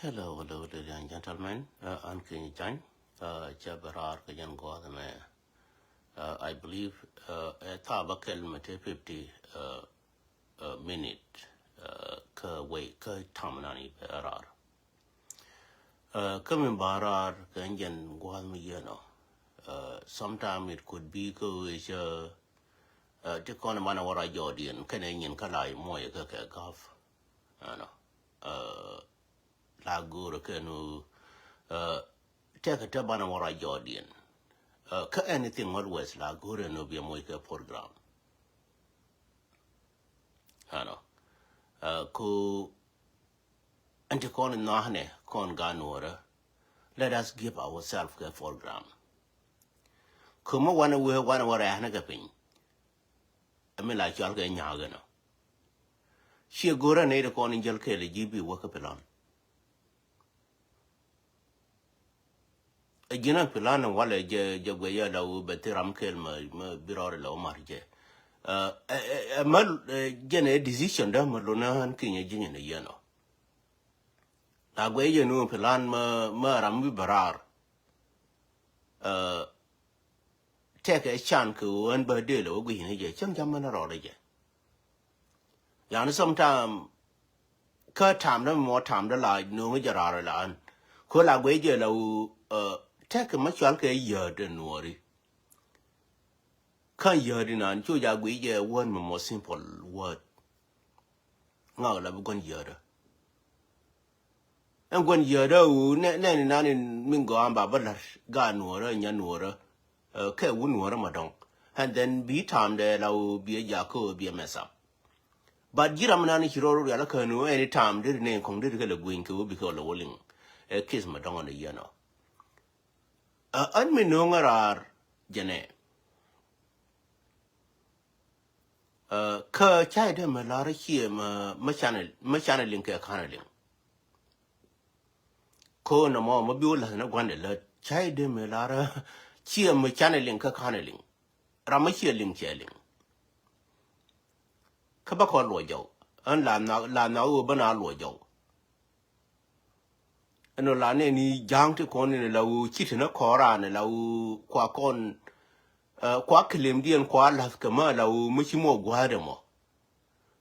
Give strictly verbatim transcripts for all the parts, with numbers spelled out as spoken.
Hello, hello, ladies and gentlemen. Uh, an King Chang. Uh, cɛ bɛ raar kɛ jɛn gua̱a̱th mɛ. Uh, I believe, uh, ɛ thaap a kɛl mɛ te fifty, uh, uh, minute, uh, kä wei, kä tam nan i̱ bɛ raar. Uh, kä min ba raar kɛ jɛn gua̱a̱th mɛ yɛn ɔ. Uh, sometime it could be kä wec, uh, uh, ti kɔn banɛ wä ra jɔɔdiɛn kɛnɛ nyin kä la i̱ muɔyɛ kä kɛ gaf. Ɛnɔ. Uh, la go̱o̱rä kɛ nu, uh, tɛkɛ te banɛ wä ra jɔɔdiɛn. Uh, kä anything always la go̱o̱rä nu bi moc kɛ program. Ɛnɔ. Uh, ku ɛn ti kɔn in nɔahnɛ kɔn ga nuɔrä. Let us give ourselves kɛ program. Ku mɛ wanɛ wee wanɛ wä rɛ̈hnɛ kɛ piny. Ɛmi la cɔal kɛ nya̱a̱k ɛnɔ. Ciɛ go̱rä nɛy ti kɔn in jäl kɛɛl ji̱ bi wä kä plan. Ɛ ji̱n ɛ plan walɛ jɛ, jɛ guɛ yɛ la wä bɛ thi ram kɛɛl mɛ, mɛ bi rɔɔd la wä mar jɛ. Ɛ, ɛ, ɛ, ɛ, mɛ, ɛ, jɛn ɛ decision dä mɛ lunä ɣän kinyɛ ji̱ nyin ɛ yɛn ɔ. La guɛ yɛ nu plan mɛ, mɛ ram bi bɛ raar. Ɛ, tɛkɛ can kɛ ɣöö ɛn bä dee lɛ wä gui̱cni jɛ cäŋ jam mɛn rɔɔdɛ jɛ. Yani sometime kä tamdä mɔ tamdä la no̱o̱ŋi jɛ raar la an. Kö la guic jɛ la ɣöö, uh, tɛkɛ mä cual kɛ yäätdɛ nuɔɔri. Kä yäätdi nan cu ja guic jɛ word mɛ mɔ simple word. Ŋak la bi gua̱n yäätdä. Ɛn gua̱n yäätdä wu nɛ, nɛni nani min gɔaa ba bä la̱r gaa nuɔrä nya nuɔrä. Ɛ, kɛ wun nuɔrä ma dɔŋ. And then bi tamdɛ la wu bi ɛ jakä wu bi ɛ mess up. But ji̱ ram nani ci rɔɔr rial kä nu any time deri nɛ kɔŋ deri kɛ lɛ guiny kɛ wu bi kɛ wä lɛ wä liŋ. Ɛ, case ma dɔŋ ɔ ni yɛn ɔ. Ɛ, ɣän mi no̱o̱ŋ ɛ raar jɛnɛ. Ɛ, kä cay dee mi lar ciɛ mi, mi canɛ, mi canɛ liŋ kɛ kanɛ liŋ. Ko nɔmɔ mi bi wä la̱th ni gua̱ndɛ lät cay dee mi lar ciɛ mi canɛ liŋ kɛ kanɛ liŋ. Ram mi ciɛ liŋ ciɛ liŋ. Kä bä kɔn luɔ jɔw. Ɣän la nhɔk, la nhɔk wä bä na luɔ jɔw. Ɛn ɔ la nɛni ja̱a̱ŋ ti kɔn in la wu ci ti ni kɔn raan la wu kua kɔn, ɛ, kua kilimdiɛn kua la̱th kɛ mä la wu mi ci mɔ gua̱a̱dɛ mɔ.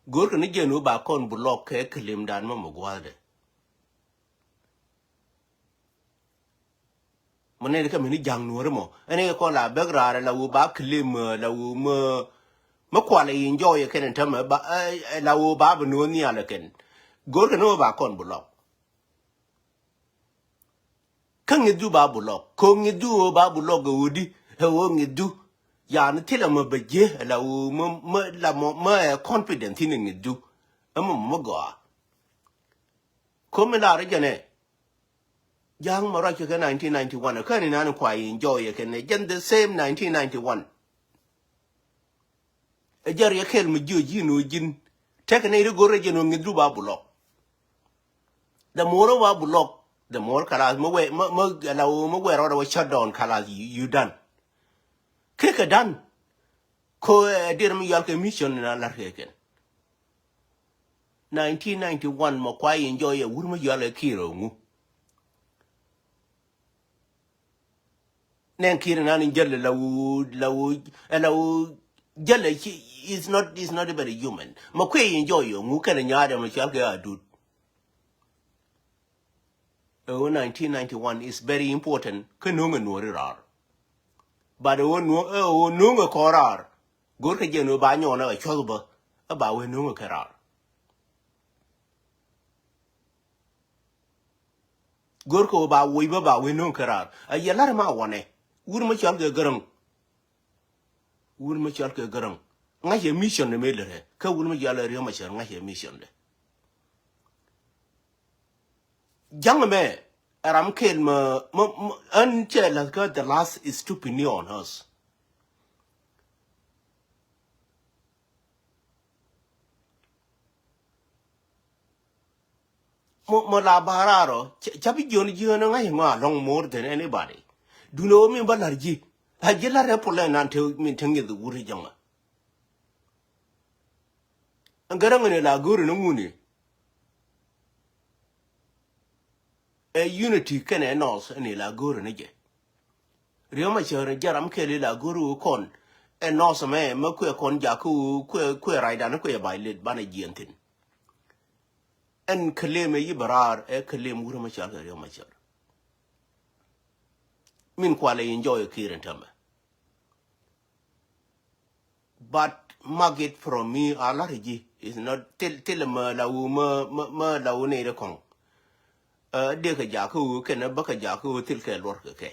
Go̱o̱rkɛ ni jɛn wu ba kɔn block kɛ kilimdan mä mɔ gua̱a̱dɛ. Mɔ nɛni kɛ mini ja̱a̱ŋ nuɔ̱ɔ̱ri mɔ ɛn ɛ kɔn la bek raar la wu ba kilim, ɛ, la wu mä, mä kual ɛ enjoy ɛ kɛn in tämɛ ba, ɛ, ɛ, la wu ba bi nuɔ̱ɔ̱r nhial ɛ kɛn. Go̱o̱rkɛ ni wä ba kɔn block. Kä ŋi̱thdu ba block. Ko ŋi̱thdu ɣöö ba block ɛ ɣöö di, ɛ ɣöö ŋi̱thdu. Yani thilɛ mɔ bɛ jiɛ, ɛ la ɣöö mɔ, mɔ, la mɔ, mɔ ɛ confidence in ŋi̱thdu. Ɛmɔ mɔ mɔ gɔaa. Ko mi la rɔ jɛnɛ. Ja̱a̱ŋ mɔ ruac kɛ nineteen ninety-one, ɛ kä ni nani kua enjoy ɛ kɛn ɛ jɛn the same nineteen ninety-one. Ɛ jɛ riɛk kɛl mi jiö ji̱n ɣöö ji̱n. Tɛkɛ nɛy ri go̱r rɛ jɛn ɣöö ŋi̱thdu ba block. The more ba block, the more kalas mi wɛ, mi, mi, la wä, mi wɛ rɔɔdɛ wä shut down kalas, you, you done. Kekɛ done. Ko, ɛ, dier mi yual kɛ mission na lar kɛ kɛn. Nineteen ninety-one mɔ kua enjoy ɛ wur mi yual kɛ Kiir ɛ ŋu. Nɛn Kiir nan in jäl la wu, la wu, ɛ la wu jäl ɛ ci, is not, is not very human. Ma kuiɛ enjoy yɛ ŋu kɛn nyaadɛ ma cual kɛ adut. Ɛ ɣöö nineteen ninety-one is very important kä no̱o̱ŋ ɛ nuɔ̱ɔ̱ri raar. But ɛ ɣöö nuɔ̱ɔ̱ŋ, ɛ ɣöö no̱o̱ŋ ɛ kɔn raar. Go̱o̱r kɛ jɛ nuɔ̱ɔ̱r ba nyɔɔn ɛ cuɔth bä ɛ ba wee no̱o̱ŋ ɛ kɛ raar. Go̱o̱r kɛ wä ba woc bä ba wee no̱o̱ŋ kɛ raar. A yɛ la̱r ma wanɛ. Wur ma cɔal kɛ Gäräŋ. Wur ma cɔal kɛ Gäräŋ. Ŋa̱c yɛ mission ni mëë lät ɛ. Kä wur ma cɔal kɛ Riek Machar ŋa̱c yɛ mission dɛ. Ja̱ŋ mɛ ɛ ram kɛl mɛ, mɛ, mɛ, ɣän cɛ la̱th kä the last stupid ni on earth. Mɔ, mɔ la ba̱a̱ raar ɔ, ca, ca bi jiɔn ji̱ ɣän ŋa̱c ŋɔaa lɔ̱ŋ more than anybody. Duundɛ ɣöö min bä la̱r ji̱, la̱r ji̱ la̱r ɛ pulɛ nan te, min te ŋi̱th wut ɛ jäŋä. Ɛn Gäräŋ ni la go̱o̱ri ni ŋuni. Ɛ unity kɛnɛ north ɛn ila go̱o̱r ni jɛ. Riek Machar jɛ ram kɛl ila go̱o̱r ɣöö kɔn ɛ north mɛ mɛ kuɛ kɔn jakä ɣöö kuɛ kuɛ racdan kuɛ violate banɛ jiɛn thi̱n. Ɛn claim ɛ yi bɛ raar ɛ claim wurɛ mɛ cɔal kɛ Riek Machar. Min kualɛ enjoy Kiir ɛn tämɛ. But mark it from me, a lar ji̱ is not thil thil mɛ la wu mɛ mɛ mɛ la wu nɛy ri kɔŋ. Ɛ dee kɛ jakä wu kɛn ɛ bä kɛ jakä wu thil kɛ luɔr kɛ kɛ.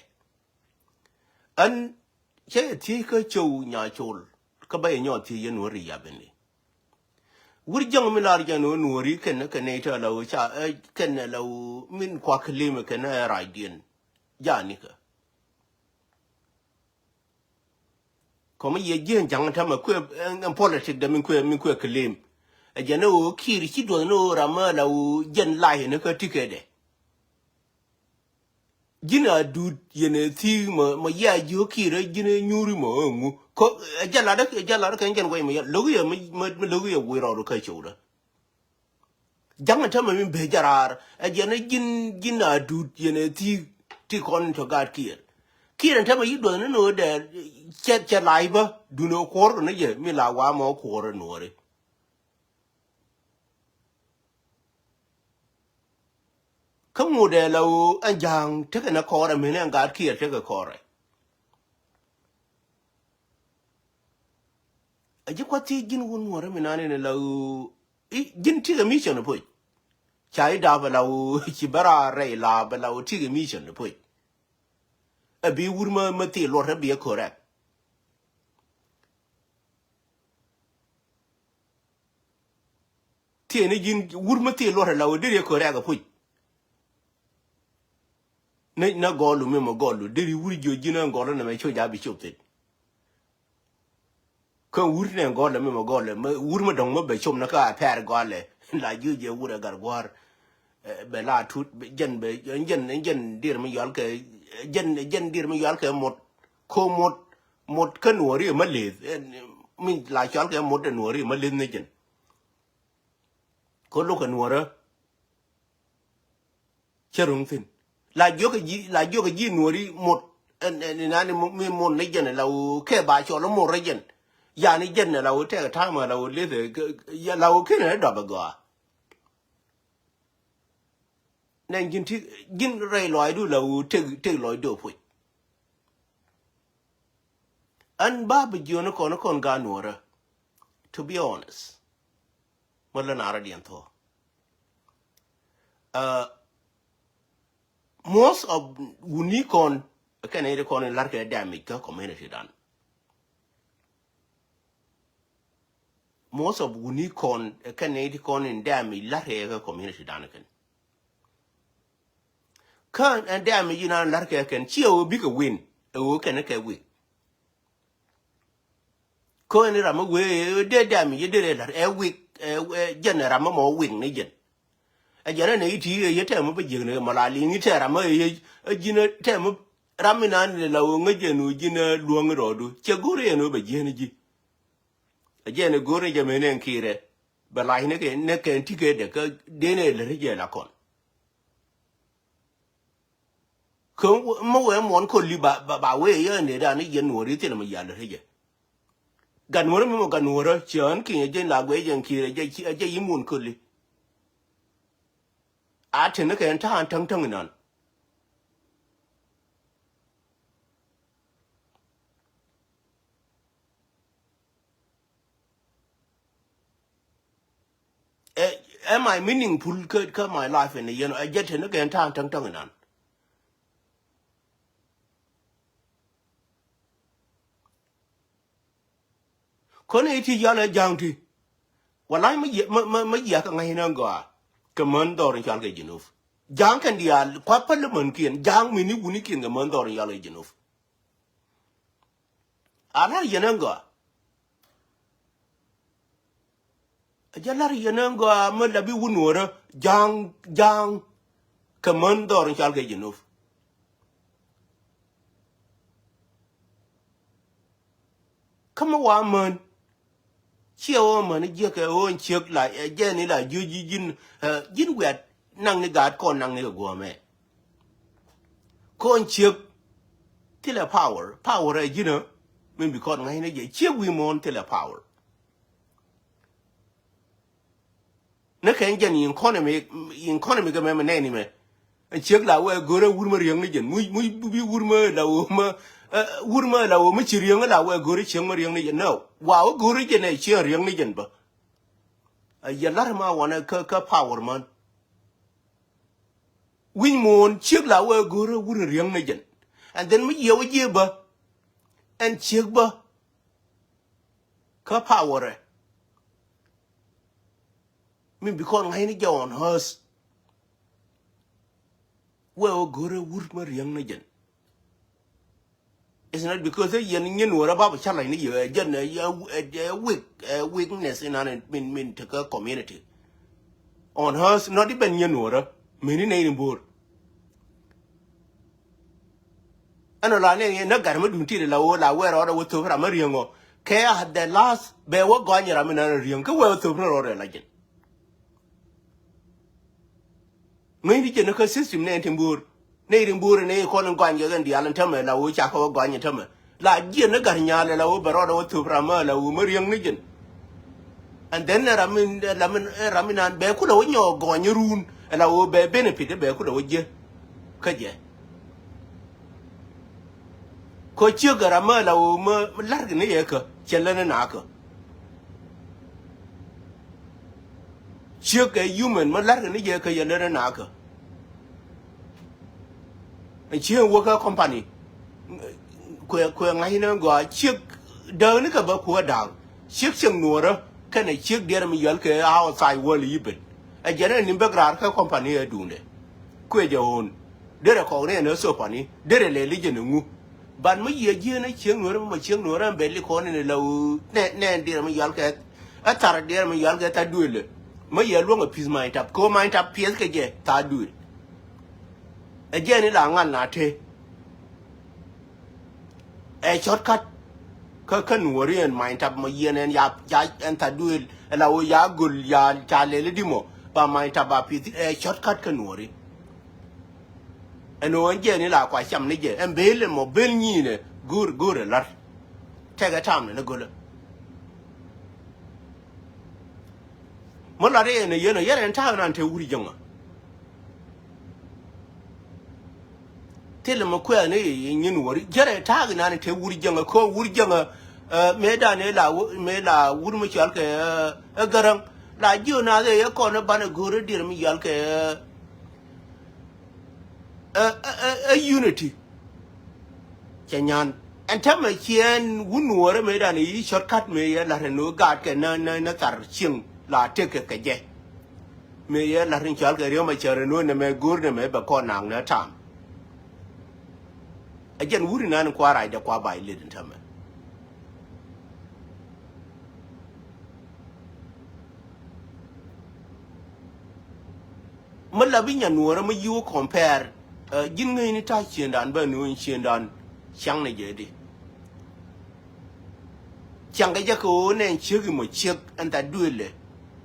Ɛn cɛ yɛ thiec kä ciow nya col kä bä yɛ nyɔɔth thiec yɛ nuɔ̱ɔ̱ri yabini. Wur jäŋ mi lar jɛ nuɔ̱ɔ̱ri kɛn kɛ nɛy tɛ la wu ca ɛ kɛn la wu min kuak lim kɛn ɛ racdiɛn. Janikä. Kɔmɛ yɛ jiɛn ja̱ŋ tämɛ kuɛ ɛn politik dɛ min kuɛ min kuɛ claim. Ɛ jɛn ni ɣöö Kiir ci duɔth ni ɣöö ram mi la ɣöö jɛn la̱c ni kä ti̱kɛ dɛ. Ji̱n a duut yɛn ɛ thi̱i̱k mɔ mɔ yɛ a ji̱ ɣöö Kiir ɛ ji̱n ɛ nyuuri mɔ ɛ ŋu. Kɔ ɛ jɛ lat ɛ jɛ lat ɛ kɛn jɛn guɛc mɔ yɛ lo̱k yɛ mi mi lo̱k yɛ wi̱i̱ rɔɔd kä cowdä. Ja̱ŋ ɛn tämɛ min bee jɛ raar ɛ jɛn ɛ ji̱n ji̱n a duut yɛn ɛ thi̱i̱k ti kɔn tɔ gaat Kiir. Kiir ɛn tämɛ yi duɔth ni no̱o̱ dɛ cɛ cɛ la̱c bä dun ɛ kuɔr kɛ ni jɛ mi la wa mɔ kuɔr ɛ nuɔri. Kä ŋut ɛ la ɣöö ɛn ja̱a̱ŋ tekɛ ni kɔɔrɛ min ɛn gaat Kiir tekɛ kɔɔrɛ. A ji̱ kuath thiec ji̱n wun ŋuɔ̱rä mi nani ni la ɣöö ji̱n tikɛ mission puc. Ca i̱ dap ɛ la ɣöö ci bä raar rɛy la bɛ la ɣöö tikɛ mission puc. Ɛ bi wur mä mä thil luɔt ɛ bi ɛ correct. Thiecni ji̱n wur mi thil luɔt ɛ la wä deri ɛ kɔrɛk ɛ puc. Ni na gɔlu mi mɔ gɔlu deri wur jiɔ ji̱n ɛ gɔlu nɛ mɛ cop ja̱ bi cop thin. Kä wur ni ɛ gɔlu mi mɔ gɔlu mɛ wur mi dɔ̱ŋ mi bɛ cop ni kä a pɛr gɔlɛ la jiɔ jiɛ wur ɛ gar gua̱r. Bɛ la tut jɛn bɛ jɛn jɛn dir mi yual kɛ jɛn jɛn dir mi yual kɛ mot ko mot mot kä nuɔri ma leth. Mi la cual kɛ mot ɛ nuɔri ma leth ni jɛn. Ko lok ɛ nuɔrä cä ruŋ thin la jiök ɛ ji̱ la jiök ɛ ji̱ nuɔri mot. Ɛn ɛn nani mi mot ni jɛn la wä kɛ ba cɔl mot rɛ jɛn. Yani jɛn la wä tɛk ta̱a̱ ma la wä leth la wä kenɛ dɔp ɛ gɔaa. Nɛn ji̱n ti ji̱n rɛy lɔaacdu la wu tëk tëk lɔcdu puc. An ba bi jiɔni kɔn kɔn ga nuɔrä. To be honest, mɔ lä naarä diɛn thɔ. Most of wuni kɔn kɛn iri kɔn in larkɛ damage kä community dan. Most of wuni kɔn kɛn ni ti kɔn in damage lar kɛ kɛ community dan kɛn. Kä ɛn damage in an lar kɛ kɛn ci ɛ wä bikɛ win ɛ wä kɛn kɛ wik. Kä ɛn ram mi wee dee damage dee rɛ lar ɛ wik ɛ jɛn ram mi mɔ wik ni jɛn. Ɛ jɛn ɛn iti ɛ yɛ tɛm mi bä jiɛk ni mɔ la liŋ itɛ ram mi ɛ ji̱n tɛm mi ram mi nan la wä ŋäc jɛn wä ji̱n luäŋ rɔɔdu cɛ go̱r yɛn wä bɛ jiɛn ji̱. A jɛn a go̱r ni jɛ mɛ nɛn kiirɛ bɛ lac ni kɛ ni kɛn ti kɛ dɛ kä den ɛ lät jɛ la kɔn. Kä mɛ wee muɔn kɔn li ba ba wee yɛ ni dan ni yɛn nuɔri thil mɛ yal lät jɛ. Gat nuɔrä mi mɔ gat nuɔrä ciɛ ɣän kiɛ jɛn la guɛ jɛn kiirɛ jɛ yi muɔn kɔn li. A te ni kɛn ta̱a̱n täŋ täŋ inan. Am I meaningful kä kä my life in a yɛn a jɛ te ni kɛn ta̱a̱n täŋ täŋ inan. Kɔn i̱ ti yal ɛ ja̱a̱ŋ ti. Walay mä jiɛ mä mä mä jiɛ kä ŋa̱c inɛ gɔaa. Kɛ män dhɔr in cɔal kɛ Jinub. Ja̱a̱ŋ kɛn diaal kua päl män kiɛn ja̱a̱ŋ mi ni wuni kiɛn kɛ män dhɔr in cɔal kɛ Jinub. A la̱r yɛn ɛn gɔaa. A jɛ la̱r yɛn ɛn gɔaa mä la bi wun wärä ja̱a̱ŋ ja̱a̱ŋ. Kɛ män dhɔr in cɔal kɛ Jinub. Kä mi wa män ciɛ ɣöö män jiäkɛ ɣöö ciek la ɛ jɛn ni la jiö ji̱ ji̱n. Ji̱n wiat naŋ ni gaat kɔn naŋ ni kɛ guɔ̱ɔ̱mɛ. Kɔn ciek thilɛ power, power ɛ ji̱n ɛ min bi kɔn ŋa̱cni jɛ ciek wi̱i̱ muɔ̱ɔ̱n thilɛ power. Ni kɛn jɛn economy, economy kɛ mɛ mi nɛɛni mɛ. Ɛn ciek la wee go̱rɛ wur mä riäŋ ni jɛn. Muc, muc bi wur mä la wee mä, eh, wur mä la wee mä ci riäŋ la wee go̱rɛ ciek mä riäŋ ni jɛn. No. Wa wee go̱rɛ jɛn ɛ ciek riäŋ ni jɛn bä. A yɛ lar ma wanɛ kä, kä power man. Wi̱ny muɔ̱ɔ̱n ciek la wee go̱rɛ wur riäŋ ni jɛn. And then mi yiɛ wä jiɛ bä. Ɛn ciek bä. Kä power ɛ. Min bi kɔn ŋa̱cni jɛ on earth. Wee wä go̱rɛ wur mä riäŋ ni jɛn. It's not because ɛ yɛn nyɛ nuɔrä bapɛ challenge ni yɛ ɛ jɛn ɛ, ɛ, ɛ, ɛ weak, ɛ weakness in an min, min tekä community. On earth, not even nyɛ nuɔrä. Meni nɛy ni bo̱o̱r. Ɛn ɔ la nɛ nɛ gat mä duun tit la wä la wee rɔɔdɛ wä thop ram mä riäŋ ɔ. Kɛ at the last bɛ wä gɔny ram mi nan riäŋ kä wee wä thop rɔɔdɛ la jɛn. Ŋäcni jɛ ni kä system nɛ tin bo̱o̱r. Nɛ tin bo̱o̱r nɛ kɔn in gɔny kɛ kɛn diaal in tämɛ la wä cakɛ wä gɔny in tämɛ. La jiɛ ni gat nyaalɛ la wä bɛ rɔɔdɛ wä thop ram mä la wä mä riäŋ ni jɛn. And then ram in, ram in, ram in an bɛ kulɛ wä nyɔk gɔny in ruun la wä bɛ benefit bɛ kulɛ wä jiɛ. Kä jɛ. Kɔ ciek ɛ ram mä la wä mä, mä la̱rkɛ ni yɛ kä cɛ lä ni nakä. Ciek ɛ human mä la̱rkɛ ni yɛ kä yɛ lä ni nakä. Ɛn ciek wä kä company. Kuɛ, kuɛ ŋa̱cni gɔaa ciek dääk ni kɛ bä kuäär da̱a̱k. Ciek ciek nuɔɔrä kɛnɛ ciek diɛɛr mi yɔal kɛ outside world even. Ɛ jɛn ɛ ni bäk raar kä company ɛ duundɛ. Kuɛ jɛ ɣöön. Derɛ kɔk ni ɛn ɛ thopani derɛ lɛ li jɛ ni ŋu. Ban mi yiɛ jieen ɛ cieŋ nuɔrɛ mi mɔ cieŋ nuɔrɛ ɛn bɛ li kɔn in la ɣöö nɛ nɛ diɛɛr mi yɔal kɛ. Ɛ thar diɛɛr mi yɔal kɛ tha duëlɛ. Mi yɛ luäŋ ɛ pi̱th many tap kɛ ɣöö many tap piɛth kɛ jɛ tha duël. Ɛ jɛn in la ŋal na te. Ɛ shortcut. Kä kä nuɔri ɛn many tap mɔ yiɛn ɛn ya ya ɛn tha duël ɛ la wä ya göl ya ca lɛli di mɔ ba many tap ba pithi ɛ shortcut kä nuɔri. Ɛn ɣöö ɛn jɛn in la kua cam ni jɛ ɛn bel ɛn mɔ bel nyiinɛ go̱o̱r go̱o̱r ɛ lar. Tɛkɛ tam ni ni gölä. Mä lat i̱ ɛn ɛ yɛn ɔ yɛn ɛn ta̱a̱ nan te wur jäŋä. Thilɛ mɛ kuɛɛni i̱ nyin wäri jɛrɛ ta̱a̱ nan te wur jäŋä kä wur jäŋä. Mëë dan i̱ la wur mëë la wur mi cɔal kɛ ɛ gäräŋ la jiö nath i̱ yɛ kɔn i̱ banɛ go̱o̱r i̱ dier mi yɔal kɛ ɛ ɛ ɛ ɛ unity. Cɛ nyan ɛn täämɛ ciɛɛn wun nuɔɔrɛ mëë dan i̱ shortcut mëë yɛ la̱t ɛn ɣöö gaatkɛ nä nä nä thar cieŋ la tëkɛ kɛ jɛ. Mëë yɛ la̱t in cɔal kɛ riäm a cär ɛn ɣöö nɛmɛ go̱o̱r nɛmɛ bɛ kɔn naŋ nä ta̱a̱m. Ɛ jɛn wut inan in kua rac dɛ kua ba̱a̱c lët in täämɛ. Mi la bi nya nuɔɔrä mi yiw compare. Ji̱n ŋäcni ta̱a̱ ciëŋdan bä ni ɣöö ciëŋdan ciaŋ ni jɛ di. Ciaŋ kɛ jɛ kɛ ɣöö nɛ ciek imɔ ciek ɛn tha duëlɛ.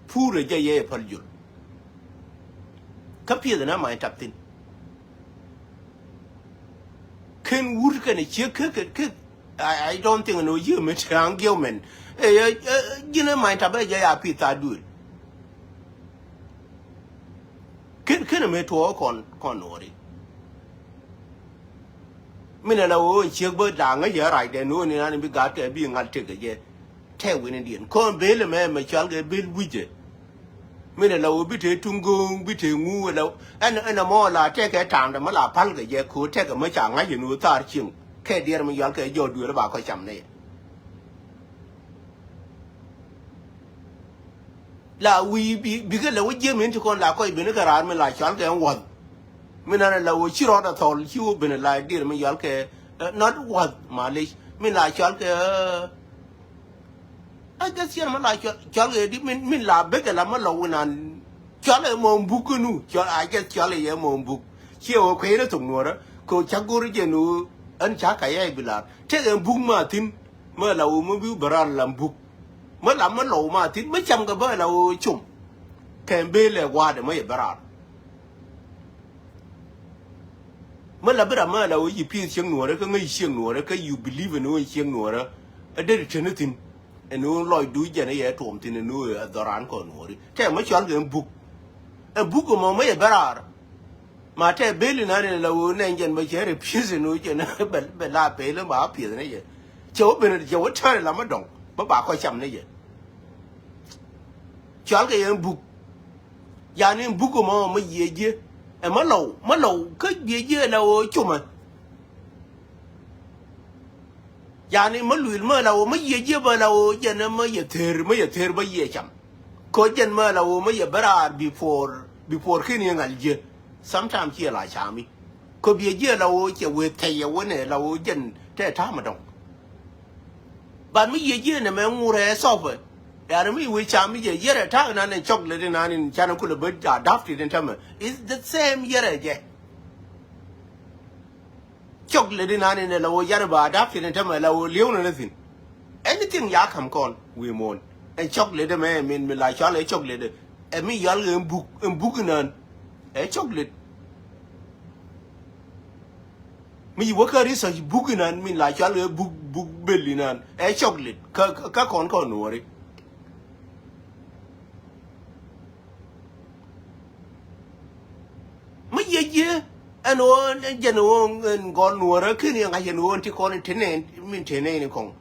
Purɛ jɛ yɛ i̱ päl jol. Kä piɛth ɛn a mac tap thi̱n. Ken wut kɛnɛ ciek kä kä kä. I, I don't think no yiëë mi te argument. Ɛ ji̱n ɛ mac tap ɛ jɛ ya pi̱th tha duël. Ken ken ɛ mi tuɔɔk kɔn kɔn nuɔɔri. Min ɛ la ɣöö ciek bä da̱a̱ŋä yɛ rac dɛn ɣöö ni nan bi gaatkɛ bi ŋa̱l tëk ɛ jɛ. Tɛ wi̱ni diɛn kɔn bel ɛmɛ mɛ cɔal kɛ bel wi̱cɛ. Min ɛ la wä bi te tuŋ go̱o̱ŋ bi te ŋu ɛ la ɛn ɛn ɛmɔ la tɛkɛ ta̱a̱mdɛ mi la pa̱l kɛ jɛ ko̱ tɛkɛ mi ca ŋa̱c ɛn ɣöö thaar cieŋ kɛ diɛɛr mi yɔal kɛ jɔɔk dueer ba kɔ cam nɛy. La wi̱i̱ bi bikɛ la wä jiɛm in ti kɔn la kɔc ben kɛ raar mi la cɔal kɛ ɛn wäth. Min ɛn ɛ la wä ci rɔɔdɛ thɔl ci wä ben la diɛɛr mi yɔal kɛ ɛ nɔt wäth malic min la cɔal kɛ ɛ. I guess yɛn mi la cɔl cɔl kɛ di min min la bek la mi lɔ winan cɔl ɛ mɔ buk kenu cɔl I guess cɔl ɛ yɛ mɔ buk. Ciɛ wä kuɛ yɛn thok nuɔrä kɛ wä cak go̱r jɛ nu ɛn cak ka yɛ bi lar tɛk ɛn buk ma thin. Mi la wä mi bi bɛ rar la buk mi la mi lɔ ma thin mi cam kɛ bä la wä com. Kɛ bel ɛ gua̱dɛ mi yɛ bɛ rar. Mä la bi ram mä la wä yi pi̱i̱th cieŋ nuɔ̱ɔ̱rä kä ŋäc cieŋ nuɔ̱ɔ̱rä kä you believe in wä cieŋ nuɔ̱ɔ̱rä. A deri teni thin. Ɛn wä lɔc du jɛn yɛ tuɔm thin ɛn wä dhɔran kɔn nuɔ̱ɔ̱ri tɛ mä cual kɛ ɛn buk. Ɛn buk ɛmɔ mä yɛ bɛ raar. Ma tɛ beli nan in la wä nɛ jɛn bä cɛ rɛ pi̱i̱th ɛn wä jɛn bɛ la pel in ba pi̱i̱th ni jɛ. Cɛ wä ben cɛ wä tɛr in la mä dɔŋ bä ba kɔ cam ni jɛ. Cual kɛ yɛ ɛn buk. Yani buk mɔ mä yiëë jiɛ ɛ mä lɔw mä lɔw kä biɛ jiɛ la wä cumä. Yani mä luil mä la wä mä yiëë jiɛ bä la wä jɛn mä yɛ ther mä yɛ ther bä yiëë cam. Kä jɛn mä la wä mä yɛ bä raar before before kin yɛ ŋal jiɛ. Sometimes ciɛ la cami. Kä biɛ jiɛ la wä cɛ wee thɛy yɛ wä nɛ la wä jɛn tɛ ta̱a̱ mä dɔŋ. But mi yiëë jiɛ nɛ mɛ ŋurɛ sɔpɛ. Yani mi wee cam mi jɛ yɛrɛ ta̱a̱ nan in chocolate nan in canɛ kulɛ bä a da̱p ti din tämɛ. It's the same yɛrɛ jɛ. Chocolate nan in la wä yɛrɛ ba a da̱p ti din tämɛ la wä liw nɛ nɛ thin. Anything ya kam kɔn wi̱i̱ muɔ̱ɔ̱n. Ɛn chocolate mɛ min mi la cual ɛ chocolate. Ɛ mi yɔl kɛ ɛn buk ɛn buk nan. Ɛ chocolate. Mi yi wä kä research buk inan min la cual kɛ buk buk bel inan ɛ chocolate kä kä kɔn kɔn nuɔri. Mi yɛ jiɛ ɛn ɣöö jɛn ɣöö ɛn gɔl nuɔrä ken yɛ ŋa̱c ɛn ɣöö ti kɔn ti nɛn min te nɛn kɔŋ.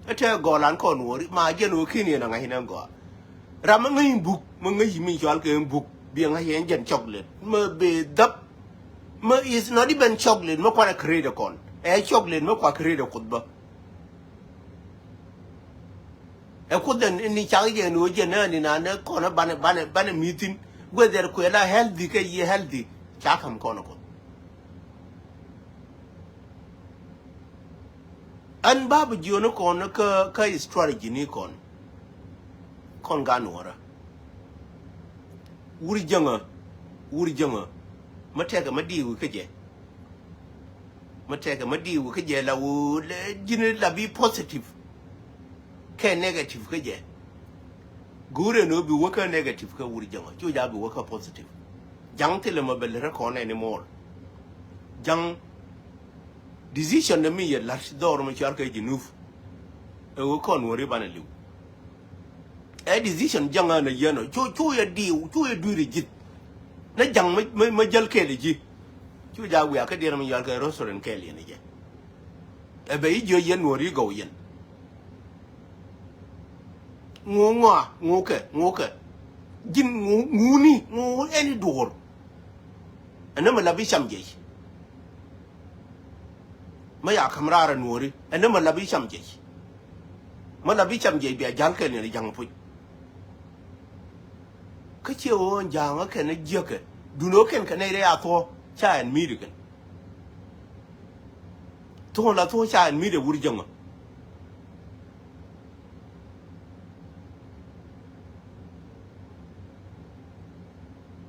Ɛ tɛ gɔl an kɔn nuɔri ma jɛn ɣöö ken yɛ na ŋa̱c ɛn gɔl. Ram mi ŋäc buk mi ŋäc min cual kɛ buk bi ŋa̱c ɛn jɛn chocolate mi bi dhäp. Mä is not even chocolate mä kuan a create kɔn. Ɛ chocolate mä kua create Kuoth bä. Ɛ Kuoth ɛn ni cak jɛ ni wä jɛ nä ni na nä kɔn banɛ banɛ banɛ mithin. Whether kuɛ la healthy kɛ yi healthy ca kam kɔn Kuoth. Ɛn ba bi jiɔni kɔn kä kä strategy ni kɔn. Kɔn gan wä rä. Wur jäŋä wur jäŋä. Mä tɛkɛ mä diiw kä jɛ. Mä tɛkɛ mä diiw kä jɛ la wur ji̱n la bi positive. Kɛ negative kä jɛ. Guur ɛn ɣöö bi wä kä negative kä wur jäŋä cu ja bi wä kä positive. Ja̱ŋ thilɛ mä bɛ lät rä kɔn anymore. Ja̱ŋ decision ni mi yɛ la̱t dhɔr mi cuar kɛ Jinub. Ɛ ɣöö kɔn wä ri banɛ liw. Ɛ decision ja̱ŋ an a yɛn ɔ cu cu yɛ diw cu yɛ dui̱r ji̱th. Ni ja̱ŋ mä mä jäl kɛɛl ji̱. Cu ja wiaa kä diɛn mi yɔal kɛ restaurant kɛɛl yɛn jɛ. Ɛ bɛ i̱ jiö yɛn nuɔ̱ɔ̱r i̱ gɔw yɛn. Ŋu ŋɔa ŋu kɛ ŋu kɛ ji̱n ŋu ŋuni ŋu ɛn i̱ duɔ̱ɔ̱r. Ɛn nä mi la bi cam jɛc. Mä ya ka̱m raar ɛ nuɔ̱ɔ̱ri ɛn nä mi la bi cam jɛc. Mä la bi cam jɛc bia ja̱l kɛn yɛn i̱ ja̱ŋ puc. Kä ciɛ ɣöö ɛn ja̱a̱ŋä kɛn ɛ jiäkɛ dun ɣöö kɛn kɛ nɛy rɛy a thuɔ̱ɔ̱ ca ɛn mi̱i̱t ɛ kɛn. Thuɔ̱ɔ̱ŋ la thuɔ̱ɔ̱ŋ ca ɛn mi̱i̱t ɛ wur jäŋä.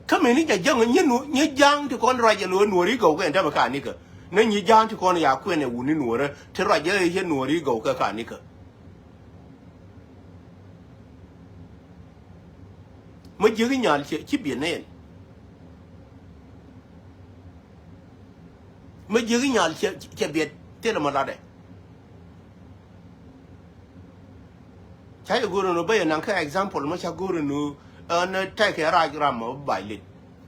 Kä mëni jɛ jäŋä nyɛ nu nyɛ ja̱a̱ŋ ti kɔn ruac ɛ lo̱o̱ nuɔ̱ɔ̱ri gɔw kɛ ɛn tämɛ ka nikä. Nä nyi ja̱a̱ŋ ti kɔn ya kuɛn ɛ wuni nuɔ̱ɔ̱rä ti ruac ɛ yɛ nuɔ̱ɔ̱ri gɔw kɛ ka nikä. Mä jiäk i̱ nyal cɛ ci biɛt nɛn. Mä jiäk i̱ nyal cɛ cɛ biɛt thilɛ mä latdɛ. Ca yɛ go̱o̱r ɛn ɣöö bä yɛ naŋ kä example mä ca go̱o̱r ɛn ɣöö ɛn tɛkɛ rac ram mä bac lit.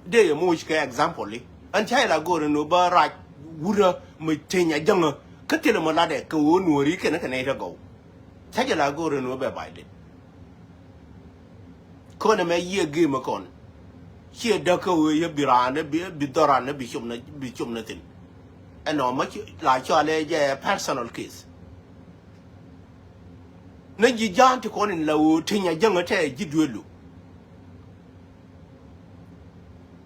Dee yɛ moc kɛ example i̱ ɛn ca yɛ la go̱o̱r ɛn ɣöö bä rac wurä mä teny a jäŋä kä thilɛ mä latdɛ kɛ ɣöö nuɔ̱ɔ̱ri kɛn kɛ nɛy te gɔw. Ca jɛ la go̱o̱r ɛn ɣöö bɛ bac lit. Kɔn ɛmɛ yiëë gëëmä kɔn. Ciɛ däk kä ɣöö yɛ bi raan bi bi dhɔran bi com na bi com na thin. Ɛnɔ mä la cɔalɛ jɛ personal case. Nä ji̱ ja̱a̱n ti kɔn in la ɣöö teny a jäŋä tɛ ji̱ duelu.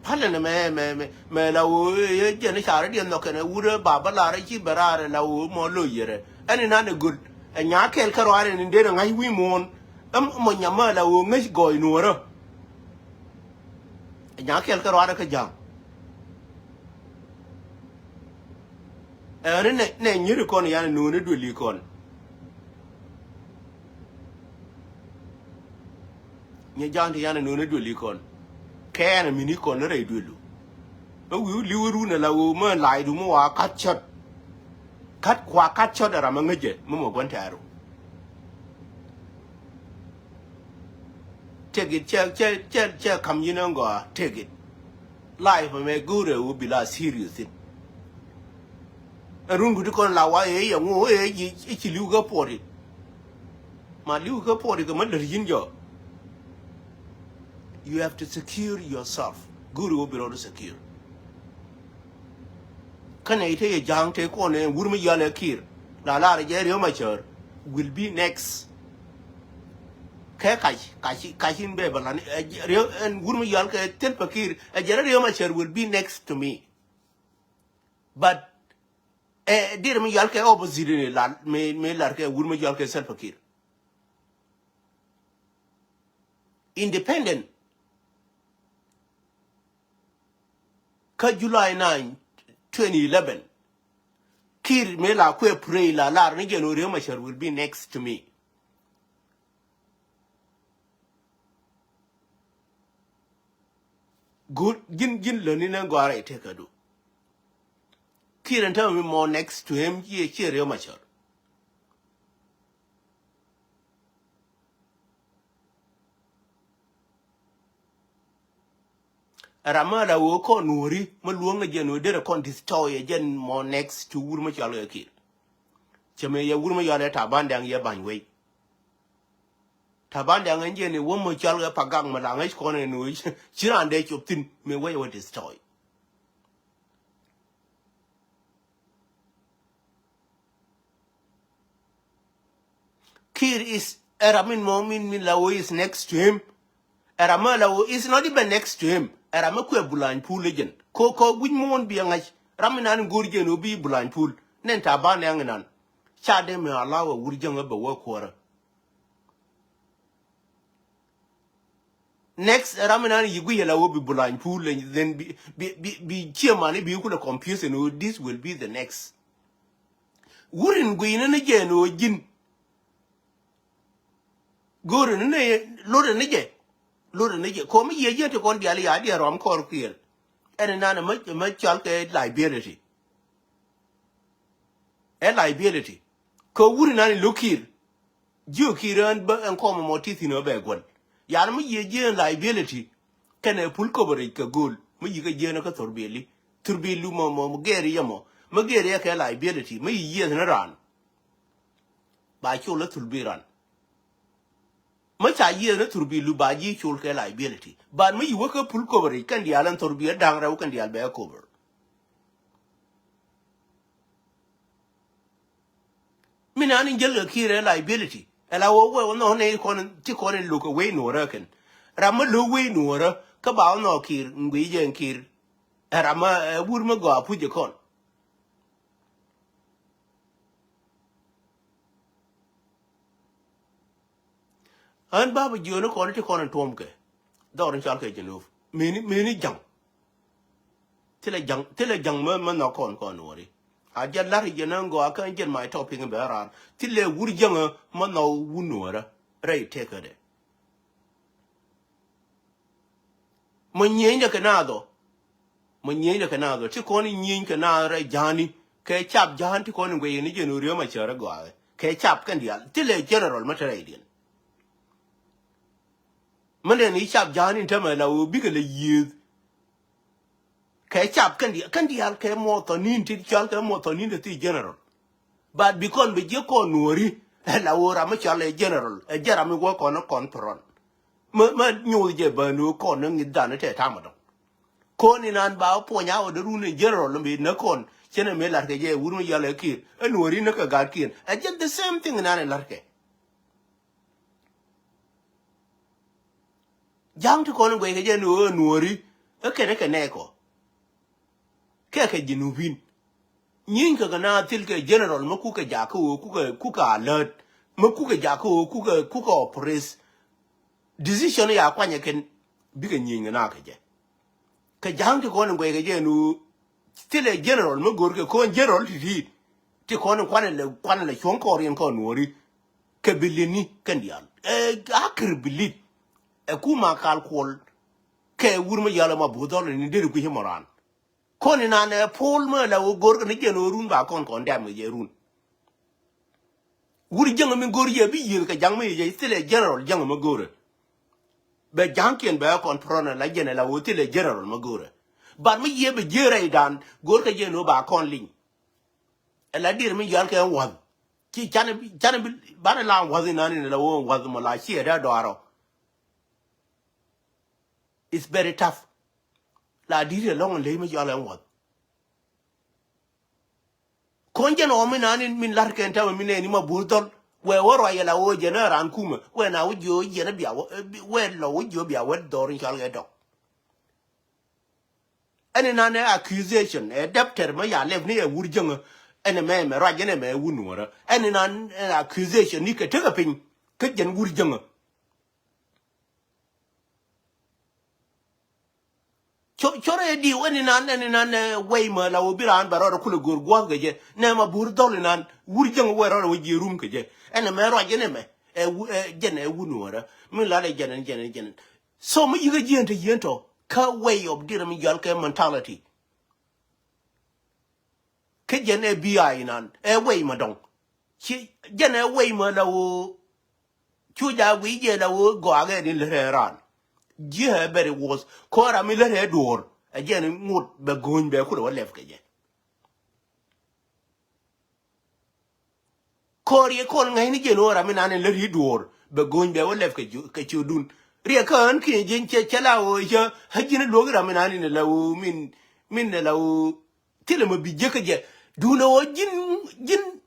Palɛ ni mɛ mɛ mɛ mɛ la ɣöö yɛ jɛn i̱ carɛ diɛn nhɔk kɛn ɛ wurɛ ba bä lar ɛ ci bɛ raar ɛ la ɣöö mɔ lo̱c yɛrɛ. Ɛn inan ɛ göl ɛ nyaa kɛɛl kä ruaar ɛn in den ɛ ŋa̱c wi̱i̱ muɔ̱ɔ̱n. Ɛm mɔ nyamä la ɣöö ŋäc gɔɔy nuɔ̱ɔ̱rä. Ɛ nyaa kɛɛl kä ruaarä kä ja̱a̱ŋ. Ɛn nɛ nɛ nyiri kɔn yan nuuni duëli kɔn. Nyɛ ja̱a̱ŋ ti yan nuuni duëli kɔn. Kɛɛn mini kɔn ni rɛy duëlu. Bä wi̱i̱ li̱w run ala ɣöö mä la̱a̱cdu mä wa ka̱t cɔt. Ka̱t kua ka̱t cɔt ɛ ram ɛ ŋäcɛ mä mɔ gua̱n tɛ̈ru. Take it, cɛ cɛ cɛ cɛ ka̱m yi̱n ɛn gɔaa, take it. Life ɛmɛ go̱o̱rɛ ɣöö bi la serious thi̱n. Ɛ run kuti kɔn la wa ëë yɛ ŋu ëë ci li̱w kä puɔti. Ma li̱w kä puɔti kɛ mä lät yi̱n jɔ. You have to secure yourself. Go̱o̱ri wä bi rɔɔdu secure. Kä nɛy te yɛ ja̱a̱ŋ te kɔn ɛ wur mi yɔal ɛ Kiir. La lar jɛ Riek Machar will be next. Kɛ kac kac kac in bɛ bɛ lan ɛ Riek ɛn wur mi yɔal kɛ Salva Kiir ɛ jɛ Riek Machar will be next to me. But ɛ dir mi yɔal kɛ opposite ni la mi mi lar kɛ wur mi yɔal kɛ Salva Kiir. Independent. Kä July nine, twenty eleven. Kiir mi la kuɛ pray la lar ni jɛn ɣöö Riek Machar will be next to me. Good, ji̱n ji̱n läni ni gɔaa rɛy tekädu. Kiir ɛn tämɛ mi mɔ next to him ciɛ ciɛ Riek Machar. Ɛ ram mi la ɣöö kɔn nuɔ̱ɔ̱ri mi luäŋ ɛ jɛn ɣöö derɛ kɔn destroy ɛ jɛn mɔ next to wur mi cɔal kɛ Kiir. Cɛ mi yɛ wur mi yɔal ɛ Taban Dɛŋ yɛ ba̱ny wei. Taban Dɛŋ ɛn jɛn i̱ wä mi cɔal kɛ Pagak mi la ŋäc kɔn ɛn ɣöö ci raan dee cop thi̱n mi wec wä destroy. Kiir is ɛ ram min mɔ min min la wä is next to him. Ɛ ram mi la wä is not even next to him. Ɛ ram mi kuɛ bulany pul agent. Ko ko wi̱c muɔ̱ɔ̱n bi ɛ ŋa̱c ram mi nan go̱o̱r jɛn wä bi bulany pul. Nɛn Taban Dɛŋ inan. Ca dee mi ala wä wur jäŋ ɛ bɛ wä kuɔrä. Next ram inan yi gui yɛ la wä bi bulany pul then bi bi bi bi chairman bi kulɛ confusion wä this will be the next. Wurin gui ni ni jɛ ni wä ji̱n. Go̱o̱ri ni ni lori ni jɛ. Lori ni jɛ komi yɛ ji̱n ti kɔn diali ya diɛ rɔm kɔr kiɛl. Ɛn inan ma ma cɔal kɛ liability. Ɛ liability. Kɛ wuri nan in lo̱k Kiir. Jiök Kiir ɛn bä ɛn kɔm ɛmɔ ti thi̱n ɛ bɛ guäl. Yan mi yiëë jieen liability. Kɛnɛ full coverage kɛ go̱o̱l mi yi̱ kɛ jieen kä thurbiɛli. Thurbiɛli mɔ mɔ mi gɛɛri yɛ mɔ mi gɛɛri yɛ kɛ liability mi yi̱ yiëëth ni raan. Ba col ɛ thurbiɛl ran. Mi ca yiëëth ni thurbiɛlu ba ji̱ col kɛ liability. But mi yi̱ wä kä full coverage kɛn diaal ɛn thurbiɛl da̱ŋ rɛw kɛn diaal bɛ cover. Mi nan in jäl kɛ Kiir ɛ liability. Ɛ la wä wä wä nhɔk nɛ kɔn ti kɔn in lo̱k kɛ wei nuɔrä kɛn. Ram mi lo̱k wei nuɔrä kä ba wä nhɔk Kiir in guiy jɛ in Kiir. Ɛ ram mi ɛ wur mi gɔaa puc jɛ kɔn. Ɣän bapä jiöni kɔn ti kɔn in tuɔm kɛ dhɔr in cɔal kɛ Junub. Meni meni jaŋ. Thilɛ jaŋ thilɛ jaŋ mä mä nhɔk kɔn kɔn nuɔri. A jɛ lar jɛ nä ŋɔa kä jɛn ma tɔ piŋ bɛ rar thilɛ wur jaŋä mä nhɔk wun nuɔrä rɛy tekädɛ. Mɔ nyieenydɛ kɛ naath ɔ. Mɔ nyieenydɛ kɛ naath ɔ ti kɔn nyieny kɛ naath rɛy ja̱a̱ni kɛ cap ja̱a̱n ti kɔn in guɛy ni jɛn Riek Machar gɔaaɛ kɛ cap kɛn diaal thilɛ general mä te rɛydiɛn. Mä nɛn i̱ cap ja̱a̱n in tämɛ la ɣöö bikɛ lɛ yiëëth. Kɛ cap kɛn diaal kɛn diaal kɛ muɔthɔnin ti cɔal kɛ muɔthɔnin ti thii general. But bi kɔn bi jiɛ kɔn nuɔri ɛ la ɣöö ram mi cɔal ɛ general ɛ jɛ ram mi wä kɔn ɛ kɔn pɛ rɔn. Mä mä nyoth jɛ bä ni wä kɔn ni ŋi̱th dan tɛ tam dɔŋ. Kɔn inan ba wä puɔny a wä dee run ɛ general mi nä kɔn cɛn ɛ mi lat kɛ jɛ wur mi yal ɛ Kiir ɛ nuɔri nä kɛ gat Kiir ɛ jɛ the same thing inan ɛ lat kɛ. Ja̱a̱ŋ ti kɔn in guɛc kɛ jɛ ni ɣöö nuɔ̱ɔ̱ri ɛ kɛn ɛ kɛ nɛɛkɔ. Kɛ kɛ Junubin nyieny kɛ kɛ na thil kɛ general mä kukɛ jakä ɣöö kukɛ kukɛ alert mä kukɛ jakä ɣöö kukɛ kukɛ operate. Decision ya kuanyɛ kɛn bikɛ nyieny kɛ na kɛ jɛ. Kɛ ja̱a̱ŋ ti kɔn in guɛc kɛ jɛ ni ɣöö thilɛ general mä go̱o̱r kɛ kɔn general ti ti ti kɔn in kuanɛ lɛ kuanɛ lɛ cuɔ̱ŋ kɔɔr yɛn kɔn nuɔ̱ɔ̱ri. Kɛ bi li̱ni kɛn diaal ɛ akir bi li̱t. Ɛ kuma kal kuɔl kɛ wur mi yal ɛmɔ buth dhɔl ni deri guic ɛmɔ raan. Kɔn inan ɛ pol mä la wä go̱r kɛ ni jɛn wä run ba kɔn kɔn dɛm kɛ jɛ run. Wur jäŋ mi go̱r yɛ bi yiëth kɛ jaŋ mi yɛ thilɛ general jäŋ mi go̱rɛ. Bɛ ja̱ŋkiɛn bɛ kɔn pronɛ la jɛn ɛ la wä thilɛ general mi go̱rɛ. But mi yiëë bɛ jiëë rɛy dan go̱r kɛ jɛn wä ba kɔn liŋ. Ɛ la dir mi yɔal kɛ wath. Ci canɛ bi, canɛ bi, banɛ la wath inan in la wä wath mɔ la ciɛ dee dɔarɔ. It's very tough. La dir yɛ lɔŋ ley mi yɔal ɛ wath. Kɔn jɛn ɔ mi nani min lar kɛn tamɛ mi nɛni ma bur dhɔl. Wɛ wä ruac yɛ la wä jɛn ɛ ran kumɛ. Wɛ na wä jiö jɛn ɛ bia wä, wɛ lɔ wä jiö bia wä dhɔr in cɔal kɛ dɔk. Ɛn inan ɛ accusation, ɛ dɛptɛr mɛ ya lɛp ni ɛ wur jäŋä. Ɛn ɛ mɛ mɛ ruac ɛn ɛ mɛ wun nuɔrä. Ɛn inan ɛ accusation ni kɛ tekɛ piny. Kä jɛn wur jäŋä. Cor, cor ɛ diw ɛn inan, ɛn inan ɛ wɛy mɛ la wä bi raan bɛ rɔɔdɛ kulɛ go̱r gua̱th kɛ jɛ. Nɛ ma bur dhɔl inan, wur jäŋä wɛ rɔɔdɛ wä jiɛ rum kɛ jɛ. Ɛn ɛ mɛ ruac ɛn ɛ mɛ. Ɛ wu, ɛ jɛn ɛ wun nuɔrä. Min lalɛ jɛn ɛn jɛn ɛn jɛn ɛn. So mi yikä jiɛn te yiɛn tɔ kä way of dir mi jɔal kɛ mentality. Kä jɛn ɛ bi a inan ɛ way ma dɔŋ. Ci jɛn ɛ way ma la woo. Cu ja wi̱i̱ jɛ la woo gɔakɛ ni lät ɛ ran. Ji̱ ɛ bɛri wuɔth kɔn ram mi lät ɛ duɔ̱ɔ̱r. Ɛ jɛn ŋot bɛ go̱o̱ny bɛ kulɛ wä lɛp kɛ jɛ. Kɔr yɛ kɔn ŋäcni jɛn ɣöö ram mi nan in lät i̱ duɔ̱ɔ̱r bɛ go̱ny bɛ wä lɛp kɛ ciötdun. Riɛk kä ɣän kiɛ ji̱n cɛ cɛ la ɣöö cä ɣä ji̱n luɔ̱k i̱ ram mi nan in la ɣöö min, min la ɣöö thilɛ mɛ bi jiäkä jɛ. Duundɛ ɣöö ji̱n, ji̱n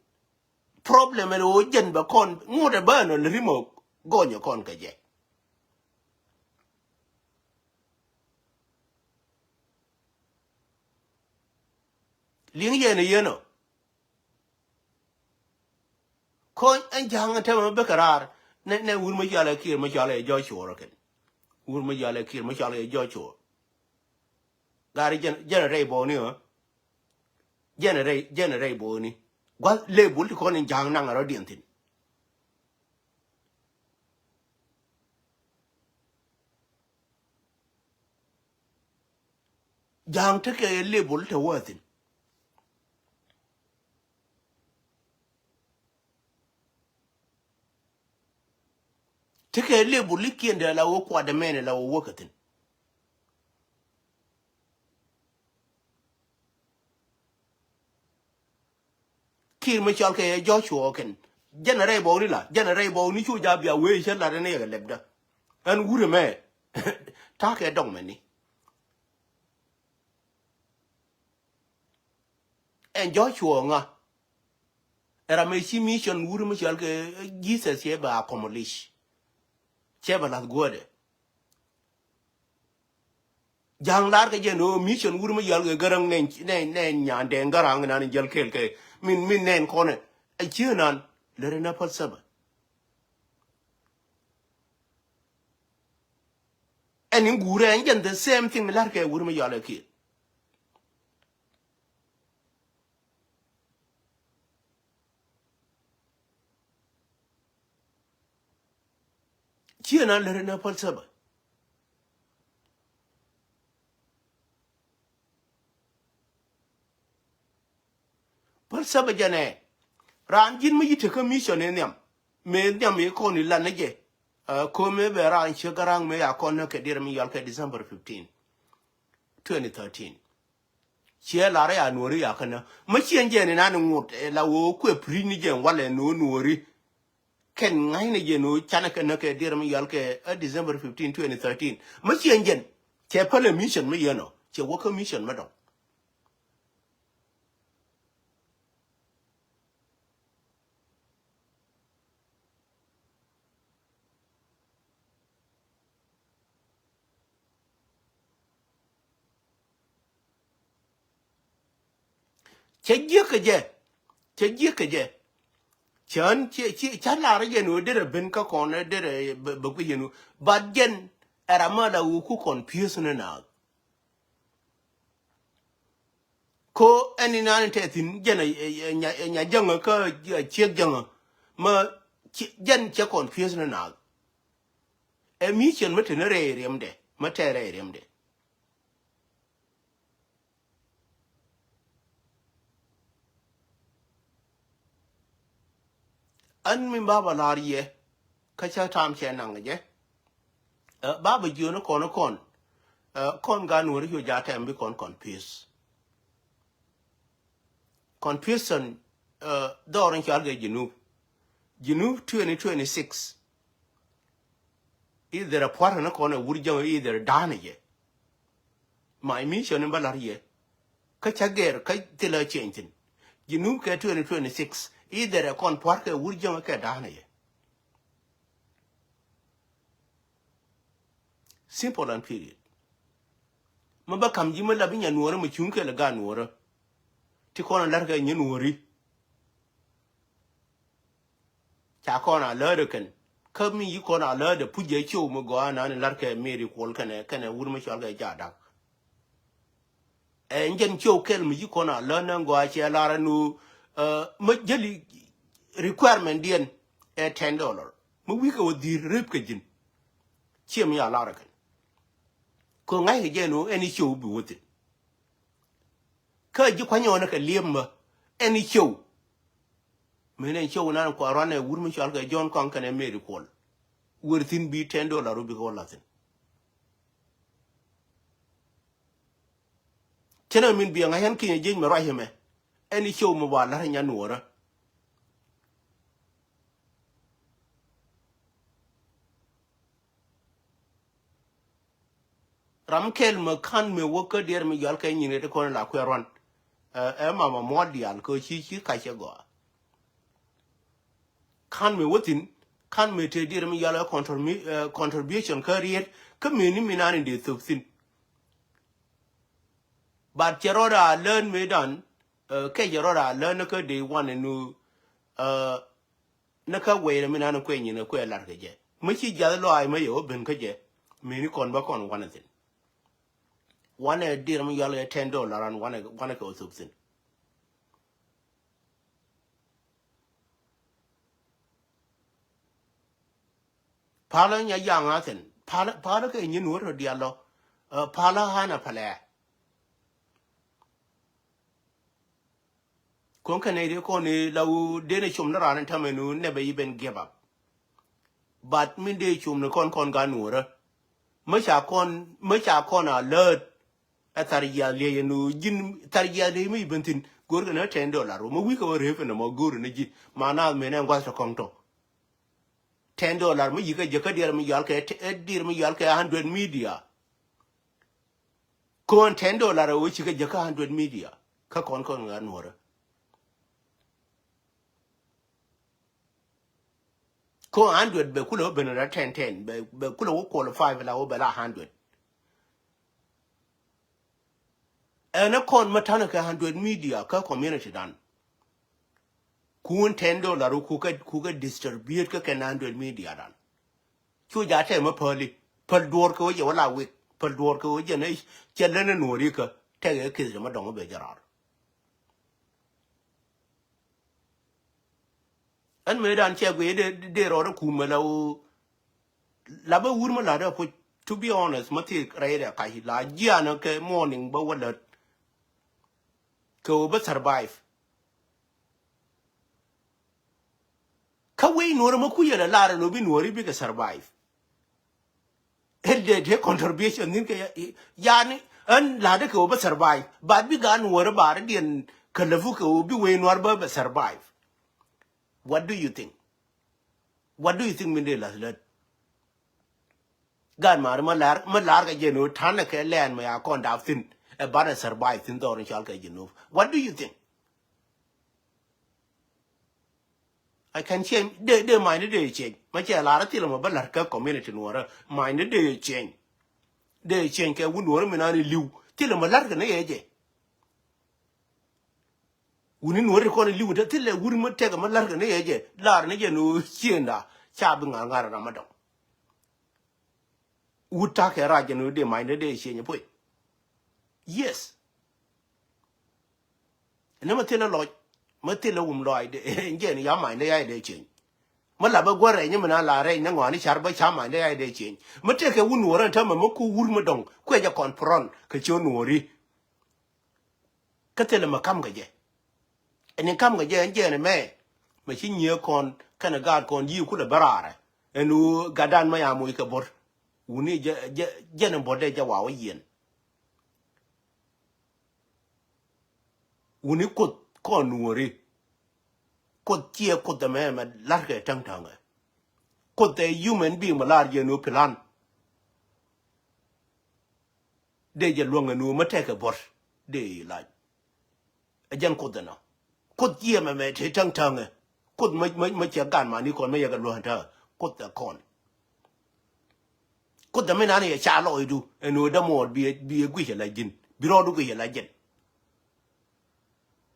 problem ɛn ɣöö jɛn bɛ kɔn ŋot ɛ bä ɛn ɔ lät i̱ mɔ gɔnyɛ kɔn kɛ jɛ. Liŋ yɛn ɛ yɛn ɔ. Kɔny ɛn ja̱a̱ŋ ɛn tɛmɛ bikɛ raar. Nɛ, nɛ wur mi cɔal ɛ Kiir mi cɔal ɛ Joshua rɔ kɛn. Wur mi cɔal ɛ Kiir mi cɔal ɛ Joshua. Gari jɛn, jɛn rɛy bɔɔni ɔ. Jɛn rɛy, jɛn rɛy bɔɔni. Gua̱th lebul ti kɔn in ja̱a̱ŋ naŋ rɔ diɛn thi̱n. Ja̱a̱ŋ tekɛ level te wä thi̱n. Tekɛ level i̱ kiɛndɛ la wä kuatdɛ mɛnɛ la wä wäkä thi̱n. Kiir mi cɔl kɛ yɛ Joshua kɛn. Jɛn rɛy bɔwni la, jɛn rɛy bɔwni cu ja bia wee cä lat ɛn yɛ kɛ lɛpdä. Ɛn wurɛ mɛ. Ta̱a̱ kɛ dɔŋ mɛni. Ɛn Joshua ŋa. Ɛ ram ɛ ci mission wurɛ mi cɔl kɛ Jesus cɛ bɛ accomplish. Cɛ bɛ lath guɔ̱dɛ. Ja̱a̱ŋ lar kɛ jɛ ni ɣöö mission wur mi yɔal kɛ Gäräŋ nɛn, nɛn, nɛn nyan Dɛŋ Gäräŋ nan jäl kɛɛl kɛ min, min nɛn kɔnɛ. Ɛ cië nan lät ɛn ɛ päl sɛbɛ. Ɛn in guurɛ ɛn jɛn the same thing mi lar kɛ wur mi yɔal ɛ Kiir. Ciɛ nan lät ɛn ɛ päl sɛbɛ. Päl sɛbɛ jɛn ɛ raan ji̱n mi yi tekä mission in nhiam. Mëë nhiam i̱ kɔn i̱ lan ni jɛ. Ɛ, ko̱mɛ bɛ raan ciek Gäräŋ mëë ya kɔn näk kɛ diɛɛr mi yɔal kɛ December fifteen, twenty thirteen. Ciɛ lar ya nuɔri ya känä. Mä ciɛ jɛ ni nan ŋot, ɛ, la woo kuɛ pri̱c ni jɛ walɛ nuɔ nuɔri. Kɛn ŋa̱cnɛ jɛ nuɔ canɛ kɛ näk kɛ diɛɛr mi yɔal kɛ, ɛ, December fifteen, twenty thirteen. Mä ciɛ jɛn. Cɛ pälɛ mission mi yɛn ɔ. Cɛ wäkä mission mi dɔ̱ŋ. Cä jiäk kɛ jɛ. Cä jiäk kɛ jɛ. Cän ci, ci, cä lar jɛ ni wä derɛ ben kä kɔn derɛ bɛ, bɛ kui̱ jɛ ni wä. But jɛn ɛ ram mi la wä ku confuse ni naath. Ko ɛn inan tɛ thi̱n jɛn ɛ, ɛ, ɛ, nya, ɛ, nya jäŋä kä, ɛ, ciek jäŋä. Mä ci, jɛn cɛ confuse ni naath. Ɛ mission mä te ni rɛy riɛmdɛ, mä tɛ rɛy riɛmdɛ. Ɛn mi ba bä lar yɛ kä cä tam cɛ naŋ jɛ. Ɛ, ba bä jiön kɔn kɔn. Ɛ, kɔn gan wä ri hiö ja tɛm bi kɔn confuse. Confusion, ɛ, dhɔr in cɔal kɛ Junub. Junub twenty twenty-six. Either ɛ pua̱r ni kɔn ɛ wur jäŋ, either da̱a̱n jɛ. My mission in bä la̱r yɛ. Kä cä gɛr kä thilɛ change thi̱n. Junub kɛ twenty twenty-six. Either ɛ kɔn pua̱r kɛ wur jäŋ kɛ da̱a̱n jɛ. Simple and period. Mä bä kam ji̱ mä la bi nya nuɔ̱ɔ̱rä mä cuŋ kɛ lɛ gaat nuɔ̱ɔ̱rä. Ti kɔn a la̱r kɛ nyi nuɔ̱ɔ̱ri. Ca kɔn a läät ɛ kɛn. Kä mi yi kɔn a läät ɛ puc jɛ ciow mi gɔaa nani la̱r kɛ Mary Kuɔl kɛnɛ, kɛnɛ wur mi cɔal kɛ Jadak. Ɛ, jɛn ciow kɛl mi yi kɔn a läät nɛ gɔaa cɛ lar ɛn ɣöö, ɛ, mi jäli requirement diɛn ɛ ten dollar. Mi wi̱i̱ kɛ wä dhi̱i̱r rep kɛ ji̱n. Ciɛ mi a lar ɛ kɛn. Kɛ ŋa̱ckɛ jɛ ɛn ɣöö ɛn i̱ ciow bi wä thi̱n. Kä ji̱ kuanyɔɔnä kɛ liep mä ɛn i̱ ciow. Mënɛ ciow nan kua ruan ɛ wur mi cɔal kɛ John Kɔŋ kɛnɛ Mary Kuɔl. Wer thi̱n bi ten dollar wä bikɛ wä la̱th thi̱n. Cä nɛ min biɛ ŋa̱c ɛn kinyɛ jiec mɛ ruac ɛmɛ. Ɛn i̱ ciow mɛ ba la̱r nya nuɔɔrä. Ram kɛl mɛ ka̱n mɛ wä kä diɛɛr mi yɔal kɛ nyin ɛ ti kɔn la kuɛ ruan. Ɛ, ɛ mama muɔt diaal kɛ ci ci kac cɛ gɔaa. Ka̱n mɛ wä thi̱n, ka̱n mɛ te diɛɛr mi yɔal kɛ contribu-, ɛ, contribution kä riet, kä mɛ ni mi nan in dee thop thi̱n. But cɛ rɔɔd a lään mëë dan, ɛ, kɛ cɛ rɔɔd a lään ni kä dee wan in nu, ɛ, ni kä wɛy rɛ mi nan kuɛ nyin kuɛ lar kɛ jɛ. Mi ci jath lɔaac mi yɛ wä ben kä jɛ, mëë ni kɔn bä kɔn wanɛ thi̱n. Wanɛ dir mi yɔal kɛ ten dollar an wanɛ, wanɛ kɛ wä thop thi̱n. Palä nya yaŋ a thi̱n. Palä, palä kɛ nyin wä rɔ dial lɔ. Ɛ, palä hanɛ palɛ. Kɔn kɛn nɛy ti kɔn i̱ la wu den i̱ com ni raan in tämɛ nu never even give up. But min dee com ni kɔn kɔn ka nuɔrä. Mä ca kɔn, mä ca kɔn a läät. Ɛ thar yiath liɛc ɛn ɣöö ji̱n thar yiath liɛc mi ci ben thi̱n go̱o̱rkɛ ni ten dollar ɣöö mi wi̱i̱ kɛ wä reep ɛn ɛmɔ go̱o̱r ɛn ji̱ ma naath mënɛ ɛn gua̱th tɔ kɔ̱ŋ tɔ. Ten dollar mi yi̱ kɛ jek kä diɛɛr mi yɔal kɛ, ɛ diɛɛr mi yɔal kɛ hundred media. Kɔn ten dollar ɛ ɣöö ci kɛ jek kä hundred media kä kɔn kɔn ɣän nuɔ̱rä. Ko hundred bɛ kulɛ wä ben rɛ ten ten, bɛ, bɛ kulɛ wä qualify bɛ la wä bɛ la hundred. Ɛn ɛ kɔn mä ta̱nɛ kɛ hundred media kä community dan. Kun ten dollar ku kɛ, ku kɛ distribute kä kɛn hundred media dan. Cu ja tɛmɛ päli, päl duɔr kɛ wä jɛ wä la wik, päl duɔr kɛ wä jɛ nɛ cɛ lɛn ɛ nuɔri kä tɛkɛ kith jɛ mä dɔŋ wä bɛ jɛ rar. Ɛn mëë dan cɛ guiy dee, dee rɔɔdɛ kumɛ la ɣöö la bä wur mä la̱t ɛ puc, to be honest, mä thiek rɛy rɛ kac la jianä kɛ morning bä wä lät. Kɛ ɣöö bä survive. Kä wec nuɔrä mä kucä la lar ɛn ɣöö bi nuɔri bikɛ survive. Ɛ dee dee contribution ni̱n kɛ ya, yani, ɛn la̱t ɛ kɛ ɣöö bä survive. But bi gaat nuɔrä bar diɛn kɛ läfu kɛ ɣöö bi wec nuɔr bä bä survive. What do you think? What do you think min dee la̱th lät? Gaat mari mä lar, mä lar kɛ jɛ ni wä ta̱nɛ kɛ lɛn mɛ ya kɔn dap thi̱n. Ɛ banɛ survive thi̱n dhɔr in cɔal kɛ Junub. What do you think? I can change. Dee, dee mind dee change. Mä cɛ lar thilɛ mɛ bä lar kä community nuɔrä. Mind dee change. Dee change kɛ wun nuɔrä min ani li̱w. Thilɛ mɛ lar kɛ ni yɛ jɛ. Wuni nuɔri kɔn li̱w te thilɛ wur mi tɛk mi lar kɛ ni yɛ jɛ lar ni jɛ ni cienda ca bi ŋa̱r ŋa̱r ram mi dɔŋ. Wut takɛ rac jɛ ni dee mac ni dee cieny puɔy. Yes. Ni mi thilɛ lɔc mi thilɛ wum lɔac jɛ ni ya mac ni ya dee cieny. Mi la bä gua̱r rɛc ni mi na la rɛc ni ŋɔani car bä ca mac ni ya dee cieny. Mi tɛkɛ wun nuɔri ni tämɛ mi ku wur mi dɔŋ kuɛ jɛ kɔn pron kɛ ci nuɔri. Kä thilɛ mɛ kam kɛ jɛ. Ɛn in kam kɛ jɛ ɛn jɛ ɛn ɛmɛ. Mɛ ci nyiee kɔn Kɛnɛ gaat kɔn ji̱ kulɛ bä raarɛ. Ɛn ɣöö gatdan mɛ ya moc kɛ bo̱r. Wuni jɛ, jɛ, jɛn in bo̱r dee jɛ wa wä yiɛn. Wuni Kuoth kɔn nuɔri. Kuoth ciɛ Kuoth ɛmɛ mɛ la̱rkɛ täŋtäŋɛ. Kuoth ɛ human being mɛ lar jɛ nu plan. Dee jɛ luäŋɛ nu mɛ tɛkɛ bo̱r. Dee lac. Ɛ jɛn Kuoth ɛnɔ. Kuoth ciɛ mɛ mɛ te täŋtäŋɛ. Kuoth mɛ, mɛ, mɛ ciɛ gan mani kɔn mɛ yɛ kɛ luäŋ tä. Kuoth ɛ kɔn. Kuoth ɛmɛ nani yɛ ca lɔcdu ɛn ɣöö dämuɔɔr bi, bi guic ala ji̱n, bi rɔɔdu guic ala ji̱n.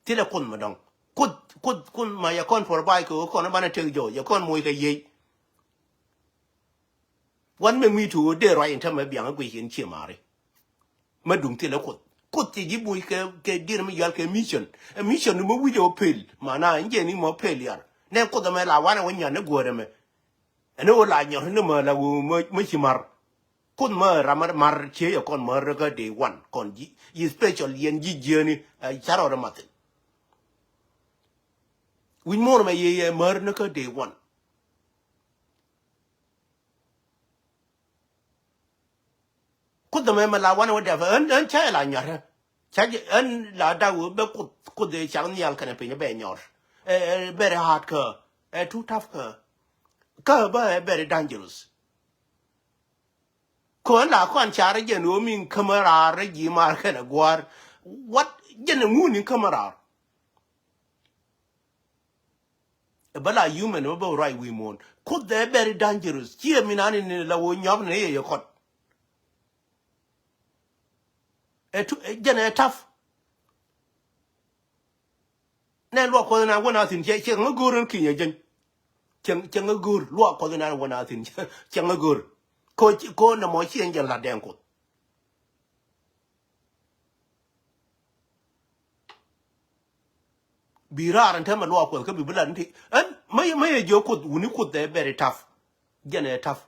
Thilɛ Kuoth mi dɔ̱ŋ. Kuoth, Kuoth, Kuoth ma yɛ kɔn provide kɛ ɣöö kɔn banɛ tek jɔɔc, yɛ kɔn moc kɛ yiëë. Wan mɛ ŋui̱i̱c ti ɣöö dee ruac in tämɛ biaŋ i̱ guic in cie maari. Mä duŋ thilɛ Kuoth. Kuoth ti ji̱ buc kɛ, kɛ dier mi yual kɛ mission. Ɛ mission ni mä wi̱c ɛ wä pel. Mana in jɛ ni mɔ pel yar. Nɛ Kuoth ɛmɛ la wanɛ wä nyan ni guäär ɛmɛ. Ɛn ni wä la nyɔr ni mä la wä mä, mä ci mar. Kuoth mä ram mar cie yɛ kɔn mär kä day one. Kɔn ji̱, yi special yɛn ji̱ jieni, ɛ, carɔ rɛ mathin. Wi̱c muɔr mɛ yɛ, yɛ mär ni kä day one. Kuoth ɛmɛ mɛ la wanɛ wä dɛp ɣän, ɣän ca yɛ la nyɔrä. Ca jɛ ɣän la dak wä bɛ Kuoth, Kuoth ɛ cak nhial kɛnɛ piny bɛ nyɔr. Ɛ, ɛ, very hard kä. Ɛ too tough kä. Kä bä ɛ very dangerous. Kä ɣän la kɔn carɛ jɛn wä min kämä raar rɛ ji̱ maar kɛnɛ gua̱a̱r. What? Jɛn ɛ ŋun in kämä raar. Ɛ bä la human, ɛ bä bä ruac wi̱i̱ muɔ̱ɔ̱n. Kuoth ɛ very dangerous. Ciɛ min ani ni la wä nyɔp ni yɛ yɛ kɔt. Ɛ tu, ɛ jɛn ɛ tough. Nɛ luak Kuɔth inan wä na thi̱n, cɛ, cɛ ŋä go̱o̱r in kinyɛ jɛn. Cɛ, cɛ ŋä go̱o̱r, luak Kuɔth inan wä na thi̱n, cɛ ŋä go̱o̱r. Ko, ko nɛ mɔ ciɛ jɛn la dɛŋ Kuoth. Bi raar ɛn täämɛ luaak Kuɔth kä bi bi lat ni ti. Ɛn, mä yɛ, mä yɛ jiök Kuoth, wuni Kuoth ɛ very tough. Jɛn ɛ tough.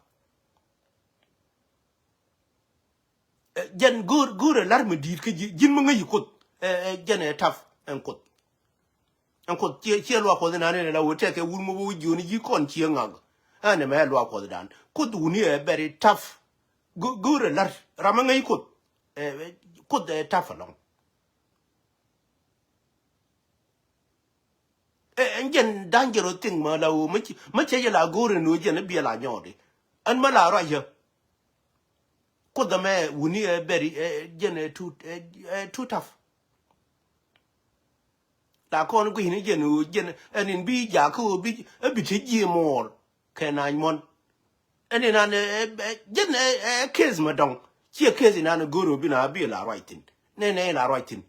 Ɛ, jɛn go̱o̱r, go̱o̱r ɛ la̱r mi di̱i̱t kä ji̱, ji̱n mi ŋäc Kuoth. Ɛ, ɛ, jɛn ɛ tough ɛn Kuoth. Ɛn Kuoth ciɛ, ciɛ luaak Kuɔth inan in la wä tɛkɛ wur mi wä jiöni ji̱ kɔn ciɛ ŋak. Ɛn ɛmɛ ɛ luaak Kuɔth dan. Kuoth wuni ɛ very tough. Go̱-, go̱o̱r ɛ la̱r. Ram mi ŋäc Kuoth. Ɛ, ɛ, Kuoth ɛ tough ɛlɔ̱ŋ. Ɛ, ɛn jɛn dangerous thing mä la wä, mä ci, mä cɛ jɛ la go̱o̱r ɛn wä jɛn ɛ biɛ la nyɔɔdi. Ɛn mä la ruac yä. Kuoth ɛmɛ wuni ɛ bɛri, ɛ, jɛn ɛ too, ɛ, ɛ too tough. La kɔn gui̱cni jɛn ɣöö jɛn ɛn in bi jakä ɣöö bi, ɛ bi te ji̱ muɔɔr kɛ na̱a̱ny muɔ̱n. Ɛn in an, ɛ, ɛ, jɛn ɛ, ɛ case mä dɔ̱ŋ. Ciɛ case in an go̱r ɣöö bi na bi la ruac thi̱n. Nɛ nɛ la ruac thi̱n.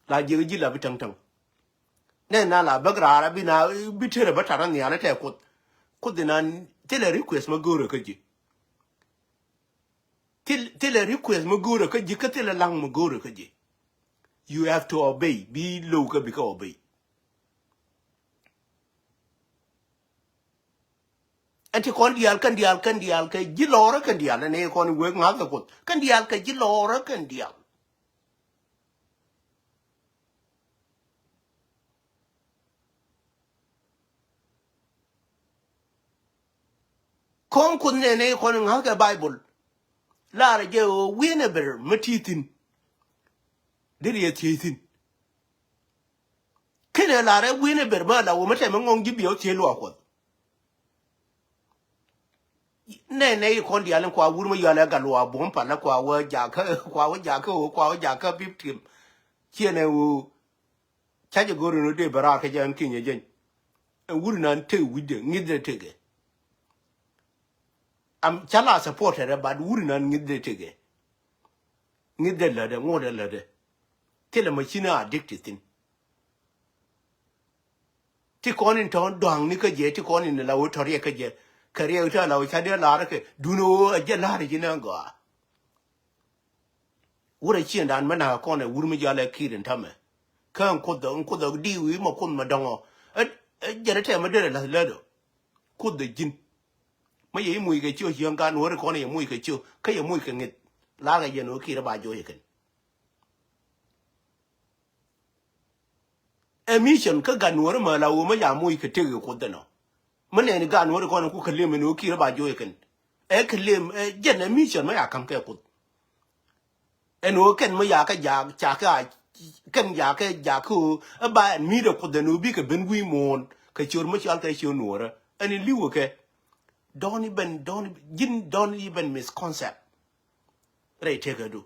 La jiɛk ji̱ la bi täŋ täŋ. Nɛ na la bäk raar a bi na, bi terɛ bä tarä nhial ɛ tɛ Kuoth. Kuoth in an thilɛ request mä go̱rä kä ji̱. Thil, thilɛ request mi go̱o̱rä kä ji̱, kä thilɛ laŋ mi go̱o̱rä kä ji̱. You have to obey. Bi lo̱w kä bi kä obey. Ɛn ti kɔn diaal, kɛn diaal, kɛn diaal kɛ ji̱ lɔɔrä kɛn diaal, ɛn ɛ kɔn wek ŋa̱th kɛ Kuoth. Kɛn diaal kɛ ji̱ lɔɔrä kɛn diaal. Kɔn Kuoth nɛnɛ kɔn ŋa̱thkɛ Baibol. Larɛ jɛ ɣöö wi̱i̱n ɛ ber mi ti thi̱n. Deri yɛ thiec thi̱n. Kinɛ larɛ wi̱i̱n ɛ ber mi la wä mi tɛmɛ ŋɔŋ ji̱ biɛ wä thiec luaak Kuɔth. Nɛnɛ i̱ kɔn diaal in kua wur mi yɔalɛ gat luaak buɔ̱m palä kua wä jakä, kua wä jakä ɣöö, kua wä jakä bip tim. Ciɛnɛ ɣöö. Ca jɛ go̱r in ɣöö dee bɛ raar kä jɛ ɛn kinyɛ jɛny. Ɛn wur inan tëk wi̱cdɛ, ŋi̱thdɛ tëkɛ. Am ca la supportɛrɛ, but wur inan ŋi̱thdɛ tëkɛ. Ŋi̱thdɛ lätdɛ, ŋuɔ̱tdɛ lätdɛ. Thilɛ machine addicted thi̱n. Ti kɔn in tɔ̱ɔ̱n dɔ̱a̱ŋni kä jɛ, ti kɔn in la wä tɔ̱ riɛk kä jɛ. Kɛ riɛk ti la wä ca dee la̱r kɛ, duundɛ ɣöö a jɛ la̱r ji̱n ɛn gɔaa. Wurɛ ciëŋdan mi nakä kɔn ɛ wur mi jɔal ɛ ki̱i̱r in tämɛ. Kä ɛn Kuoth, ɛn Kuoth ɛ diw i̱ mɔ Kuoth mɛ dɔ̱ŋɔ. Ɛ, ɛ jɛn ɛ tɛm ɛ derɛ la̱th lätdɔ. Kuoth ɛ ji̱n. Mɛ yɛ i̱ moc kɛ ciö ciëŋ kan wä ri kɔn yɛ moc kɛ ciö. Kä yɛ moc kɛ ŋi̱th. La̱rkɛ jɛn ɣöö ki̱i̱r ɛ ba joc ɛ kɛn. Ɛ mission kä gat nuɔ̱ɔ̱ri mɛ la wä mɛ ya moc kɛ tëk kɛ Kuoth ɛnɔ. Mi nɛɛni gaat Nuɔ̱ɔ̱ri kɔn ku kɛ lem ɛn ɣöö Kiir ba joc ɛ kɛn. Ɛ kɛ lem, ɛ jɛn ɛ mission mi ya ka̱m kɛ Kuoth. Ɛn ɣöö kɛn mi ya kɛ jaak, ca kɛ a, kɛn ya kɛ jaak kä ɣöö ɛ ba ɛn mi̱i̱t ɛ Kuoth ɛn ɣöö bikɛ ben wi̱i̱ muɔ̱ɔ̱n kɛ ciöör mi cɔal kɛ ciöör Nuɔ̱ɔ̱rä. Ɛn in li̱w ɛ kɛ. Don't even, don't, ji̱n don't even misconcept. Rɛy tëkädu.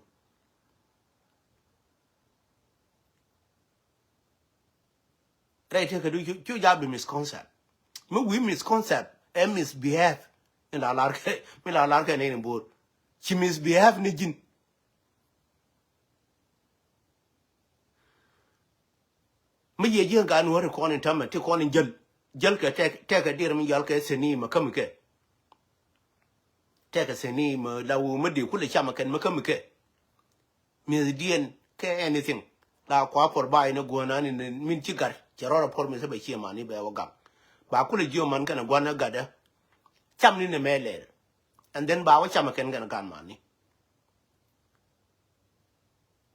Rɛy tëkädu cu, cu ja bi misconcept. Mi wi̱i̱ misconcept ɛ misbehave. Mi la lar kɛ, mi la lar kɛ nɛy ni bo̱o̱r. Ci misbehave ni ji̱n. Mi yiëë ji̱ gaat Nuɔ̱ɔ̱ri kɔn in tämɛ ti kɔn in jäl. Jäl kɛ tɛk, tɛkɛ diɛɛr mi jäl kɛ theni mɛ kämi kɛ. Tɛkɛ theni mɛ la wuu mi dee kulɛ cam ɛ kɛn mɛ kämi kɛ. Mi̱thdiɛn kɛ anything. La kua puɔr ba in a guɔ̱n an in min ci gat cɛ rɔɔdɛ puɔr mi thɛ bɛ ciɛ man i̱ bɛ wä gam. Ba kulɛ jiö man kɛn a gua̱n a gatdä. Cam ni nɛ mɛ lɛr. And then ba wä cam a kɛn kɛn a gan man ni.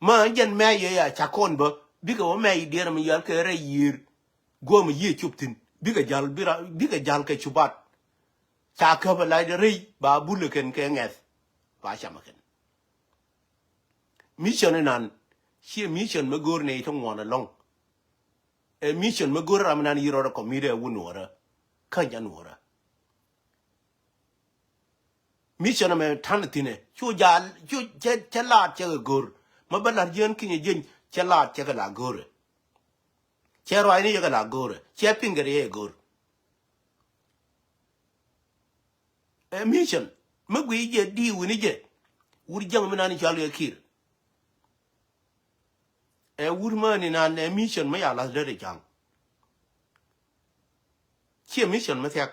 Ma jɛn mɛ yɛ ya ca kɔn bä bikɛ wä mɛ i̱ diɛɛr mi yal kɛ rɛy yiër. Guɔm yië cup thi̱n bikɛ jal, bikɛ jal kɛ cupat. Ca käp a lac rɛy ba bulɛ kɛn kɛ ŋɛth. Ba cam a kɛn. Mission inan ciɛ mission mi go̱o̱r nɛy ti ŋuɔ̱n ɛlɔ̱ŋ. Ɛ mission mi go̱o̱r ram inan yi rɔɔdɛ kɔmit ɛ wun wärä. Kä jan wärä. Mission ɛmɛ ta̱n thi̱nɛ cu jal cu cɛ, cɛ laat cɛ kɛ go̱o̱r. Mi bä la̱r jiɛn kinyɛ jieny cɛ laat cɛ kɛ la go̱o̱rɛ. Cɛ ruacni cɛ kɛ la go̱o̱rɛ cɛ piŋ kɛ riɛc go̱o̱r. Ɛ mission mi guiy jɛ di̱i̱ wi̱ni jɛ. Wur jäŋ mi nan i̱ cɔal kɛ Kiir. Ɛ wur mäni nan ɛ mission mi ya la̱th dee ri ja̱ŋ. Ciɛ mission mi thiak.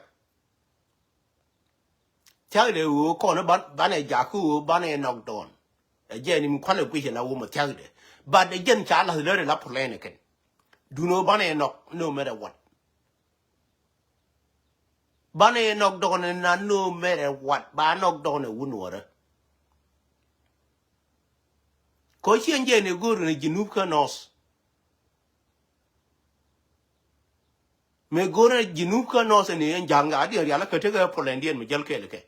Thiakdɛ ɣöö kɔn ban, banɛ jak kä ɣöö banɛ nɔk dɔɔn. Ɛ jɛn in kualɛ guic ɛ la wumɛ thiakdɛ. But ɛ jɛn ca la̱th lär ɛ la plan ɛ kɛn. Duno banɛ nɔk no matter what. Banɛ nɔk dɔɔn ɛ na no matter what. Ba nɔk dɔɔn ɛ wun wärä. Kɔ ciɛn jɛn ɛ go̱o̱r ni Jinub kä North. Mëë go̱rɛ Jinub kä North ni ɛn ja̱ŋ a diɛn rial kä tekɛ puɔlɛndiɛn mi jäl kɛɛl kɛ.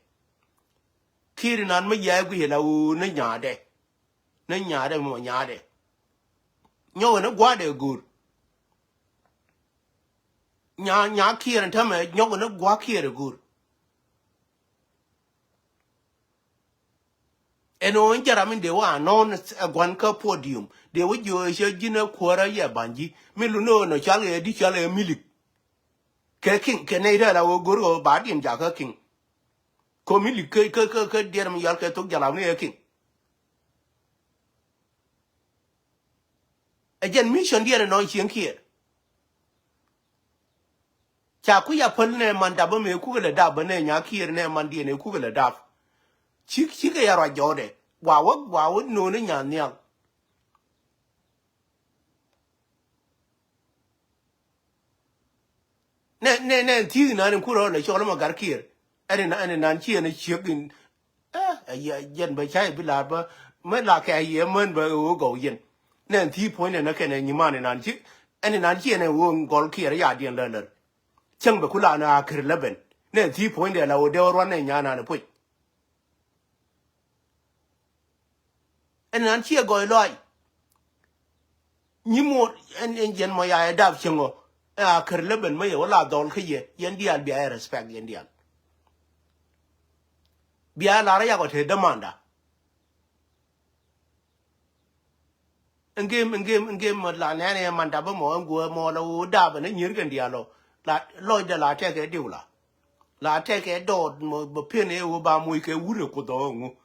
Kiir inan mi yɛ guic la ɣöö ni nyaadɛ. Ni nyaadɛ mɔ nyaadɛ. Nyɔkɛ ni gua̱dɛ go̱o̱r. Nya, nya Kiir ɛn tämɛ nyɔkɛ ni gua̱ Kiir ɛ go̱o̱r. Ɛn ɣöö in jɛ ram in dee wä anɔ̱ɔ̱n ɛ gua̱n kä podium dee wä jiö ɛ cä ji̱n ɛ kuäärä yɛ ba̱ny ji̱ mi lu ni ɣöö nɔ cɔal ɣɛ di cɔal ɣɛ milik. Kɛ king kɛ nɛy dee la ɣöö go̱r ɣöö ba diɛn jakä king. Ko milik kä kä kä kä diɛn mi yɔal kɛ thok jalap ni ɣɛ king. Ɛ jɛn mission diɛn ɛnɔ cieŋ Kiir. Ca kui̱ a päl nɛ man dap bä mëë kukɛ lɛ dap bä nɛ nya Kiir nɛ man diɛn ɛ kukɛ lɛ dap. Cik cikɛ ya ruac jɔɔdɛ wa wä wa wä no̱o̱ni nya nhial. Nɛ nɛ nɛ thi̱i̱k inan in kurɛ ɣɔl ɛ cɔl ɛmɔ gar Kiir. Ɛn in ɛn inan ci ɛn ɛ ciek in. Ɛ ɛ yɛ jɛn bɛ ca i̱ bi la̱r bä. Mɛ la kɛ yɛ män bä ɣöö gɔw yɛn. Nɛ thi̱i̱k puɔ̱nydɛ nä kɛn ɛ nyiman inan ci. Ɛn inan ci ɛn ɛ ɣöö gɔl Kiir ya diɛn lär lär. Cäŋ bɛ ku la nɛ a kär lä ben. Nɛ thi̱i̱k puɔ̱nydɛ la ɣöö dee wä ruan nɛ nyan an ɛ puc. Ɛn nan ciɛ gɔɔy lɔac. Nyi muɔt ɛn ɛn jɛn mɔ ya ɛ dap cieŋ ɔ. Ɛ a kär leben mä yɛ wä la dhɔl kä yɛ yɛn diaal bia ɛ respect yɛn diaal. Bia ɛ lar ɛ yak ɔ te dämanda. Ɛn gem ɛn gem ɛn gem la nɛn ɛ manda bä mɔ ɛn guɔ mɔ la wä dap ɛn ɛ nyier kɛn diaal ɔ. La lɔcdɛ la tɛkɛ diw la. La tɛkɛ dɔɔt mɔ bä pen ɛ wä ba moc kɛ wur ɛ kuoth ɔ ɛŋu.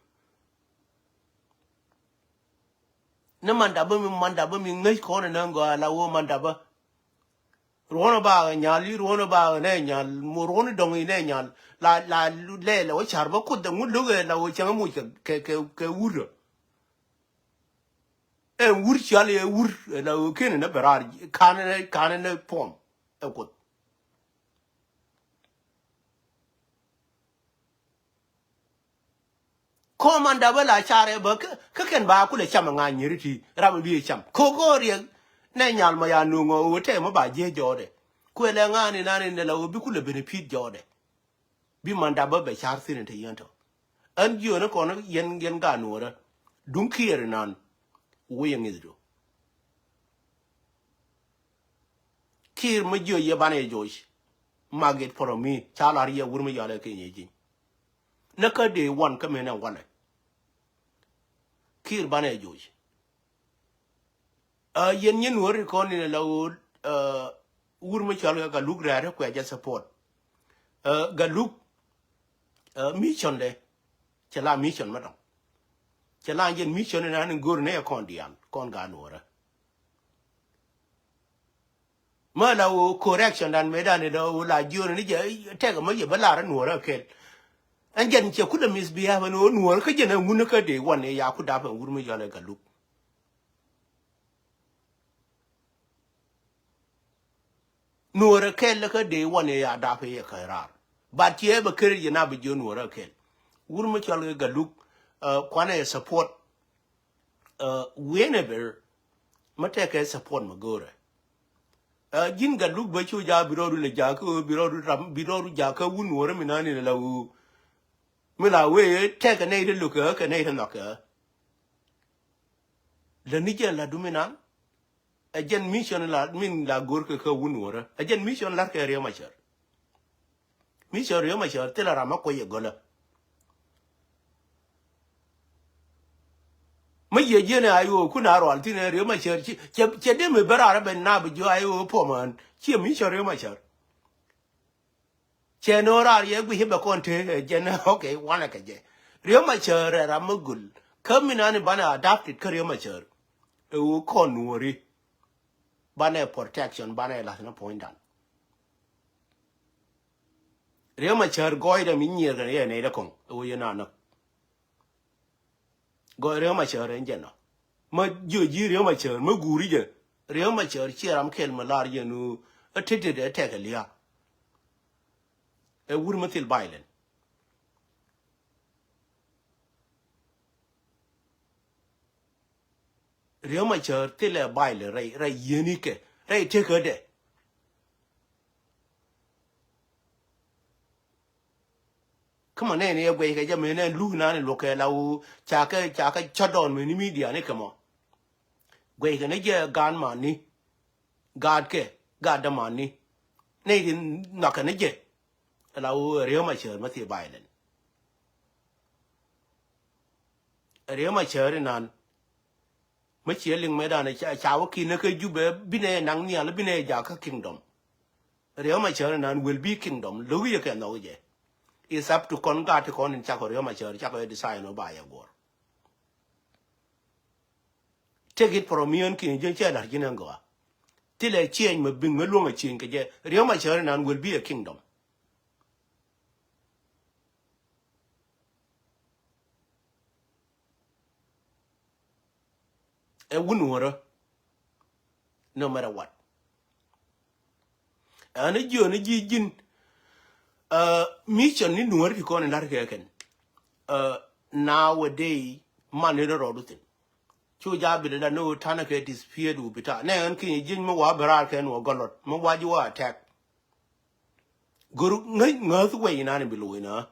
Ni mandabä mi mandabä mi ŋäc kɔn ni näŋ gɔaa la wä mandabä. Ruɔ̱n ba nyal i̱ ruɔ̱n ba nɛ nyal mu ruɔ̱n dɔŋ i̱ nɛ nyal la la lɛ la wä car bä kuth dɛ ŋut lo̱k ɛ la wä cäŋ muc kɛ kɛ kɛ wur. Ɛ wur cial ɛ wur ɛ la wä ken ni bɛ raar kan ni kan ni puɔm ɛ kuth. Kɔm mandabä la carɛ bä kä kɛn ba kulɛ cam ŋa nyiri ti ram bi cam. Kok ɔ riɛk nɛ nyal ma ya nuŋ ɔ wä tɛ ma ba jiɛ jɔɔdɛ. Kuɛ lɛ ŋa̱a̱n inan in la wä bi kulɛ benefit jɔɔdɛ. Bi man dap bä bɛ car thin in te yɛn tɔ. Ɛn jiöni kɔn yɛn, yɛn gaat nuɔrä. Duŋ Kiir inan. Wä yɛ ŋi̱th do. Kiir mä jiö yɛ banɛ yɛ joc. Magit pɔrɔ mi ca lar yɛ wur mi yɔalɛ keny yɛ ji̱. Nä kä dee wan kä menɛ walɛ. Kiir banɛ yɛ joc. Ɛ, yɛn nyin wä ri kɔn in la wä, ɛ, wur mi cɔl kɛ Galuk rɛɛr kuɛ jɛ support. Ɛ, Galuk, ɛ, mission dɛ. Cɛ la mission mä dɔŋ. Cɛ la jɛn mission in an in go̱r ni ɛ kɔn diaal, kɔn gaat nuɔrä. Mä la wä correction dan me dan in la wä la jiön ni jɛ, tɛk mä yɛ bä lar nuɔrä kɛl. Ɛn jɛn cɛ kulɛ misbehave ni wä nuɔrä kä jɛn ɛ ŋun kä dee wan in ya ku dap ɛn wur mi yɔalɛ Galuk. Nuɔrä kɛl lä kä dee wan yɛ ya dap yɛ kä raar. But yɛ bɛ keri yɛ na bi jiö nuɔrä kɛl. Wur mi cɔl kɛ Galuk, ɛ, kuanɛ yɛ support, ɛ, whenever mä tɛkɛ support mä go̱rɛ. Ɛ, ji̱n Galuk bä cu ja bi rɔɔdu lɛ ja kä, bi rɔɔdu ram, bi rɔɔdu ja kä wun nuɔrä mi nani la wä. Mi la wee tɛkɛ nɛy ti lukɛ kɛ nɛy ti nhɔkɛ. Lä ni jɛ la duminan. Ɛ jɛn mission la min la go̱r kɛ kä wun nuɔrä. Ɛ jɛn mission lar kɛ Riek Machar. Mission Riek Machar thilɛ ram mä kuec ɛ gölä. Mä yiëë jiɛn ɛ a yo̱o̱ kun a rual thin ɛ Riek Machar ci, cɛ, cɛ dee mi bä raar ɛ ben na bi jiö a yo̱o̱ puɔmän. Ciɛ mission Riek Machar. Cɛ no̱o̱ŋ raar yɛ guic bɛ kɔn te, ɛ, jɛn, okay, wanɛ kɛ jɛ. Riek Machar ɛ ram mi gul. Kä mi nani banɛ adapted kä Riek Machar. Ɛ ɣöö kɔn nuɔri. Banɛ protection, banɛ lath ni puɔ̱nydan. Riek Machar gɔɔydɛ mi nyier kɛn yɛ nɛy dɛ kɔŋ. Ɛ ɣöö yɛ na näk. Gɔɔy Riek Machar ɛn jɛn ɔ. Mä jiö ji̱ Riek Machar, mä guuri jɛ. Riek Machar ciɛ ram kɛl mi lar jɛ nu, ɛ tetdɛ ɛ tɛk ɛ lia̱a̱. Ɛ wur mi thil violent. Riek Machar thilɛ violent rɛy, rɛy yieni kɛ, rɛy tekädɛ. Kä mɔ nɛɛni ɛ guɛc kɛ jɛ mëë nɛn luth nani luɔk kɛ la wu ca kɛ, ca kɛ shut down mëë ni media ni kɛ mɔ. Guɛc kɛ ni jɛ gaat mani, gaat kɛ, gaat dämani. Nɛy ti nhɔakɛ ni jɛ. La wu Riek Machar mä thil violent. Riek Machar inan. Mä ciɛ liŋ mëë dan ca, ca wä ki̱n kä Jubɛ binɛ naŋ nhial binɛ jakä kingdom. Riek Machar inan will be kingdom. Lo̱k yɛ kɛ nhɔk jɛ. It's up to kɔn gaat ti kɔn in cakɔ Riek Machar cakɔ yɛ design ɔ ba yɛ guɔr. Take it from me ɛn ki̱n jɛ cɛ la̱r ji̱n ɛn gɔaa. Thilɛ change mɛ biŋ mɛ luɔ̱ŋ ɛ change kɛ jɛ. Riek Machar inan will be a kingdom. Ɛ wun wärä. No matter what. Ɛn jiön ji̱ ji̱n, ɛ, mission ni nuɔ̱ɔ̱ri ti kɔn in la̱r kɛ kɛn. Ɛ, nowadays man ni rɔ rɔɔdu thin. Cu ja bi dee da ni wä tanɛ kɛ dispute wä bi ta nɛ ɛn ki̱ny ji̱n mi wa bi raar kɛn wä gɔlɔt mi wa ji̱ wä attack. Gör ŋäc ŋäth wɛy inan in bi lo̱c na.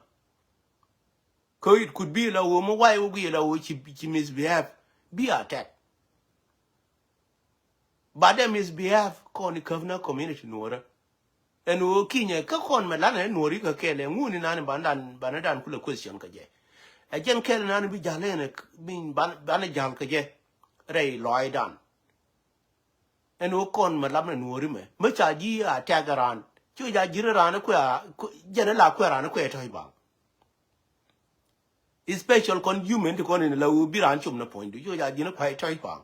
Kä it could be la wä mi way wä guiy la wä ci, ci misbehave. Bi attack. But dɛ misbehave kɔn ikäp na community nuɔrä. Ɛn wä kinyɛ kä kɔn mɛ lanɛ nuɔri kä kɛl ɛ ŋuni nani banɛ dan, banɛ dan kulɛ question kä jɛ. Ɛ jɛn kɛl nani bi jal ɛn, bi ban, banɛ jal kä jɛ. Rɛy lɔac dan. Ɛn wä kɔn mɛ lamnɛ nuɔri mɛ. Mɛ ca ji̱ attack ran. Cu ja ji̱ ran kuɛ, jɛn la kuɛ ran kuɛ tɔ̱c baŋ. Special kɔn human ti kɔn in la wä bi raan com ni puɔ̱nydu. Cu ja ji̱n kuay tɔ̱c paŋ.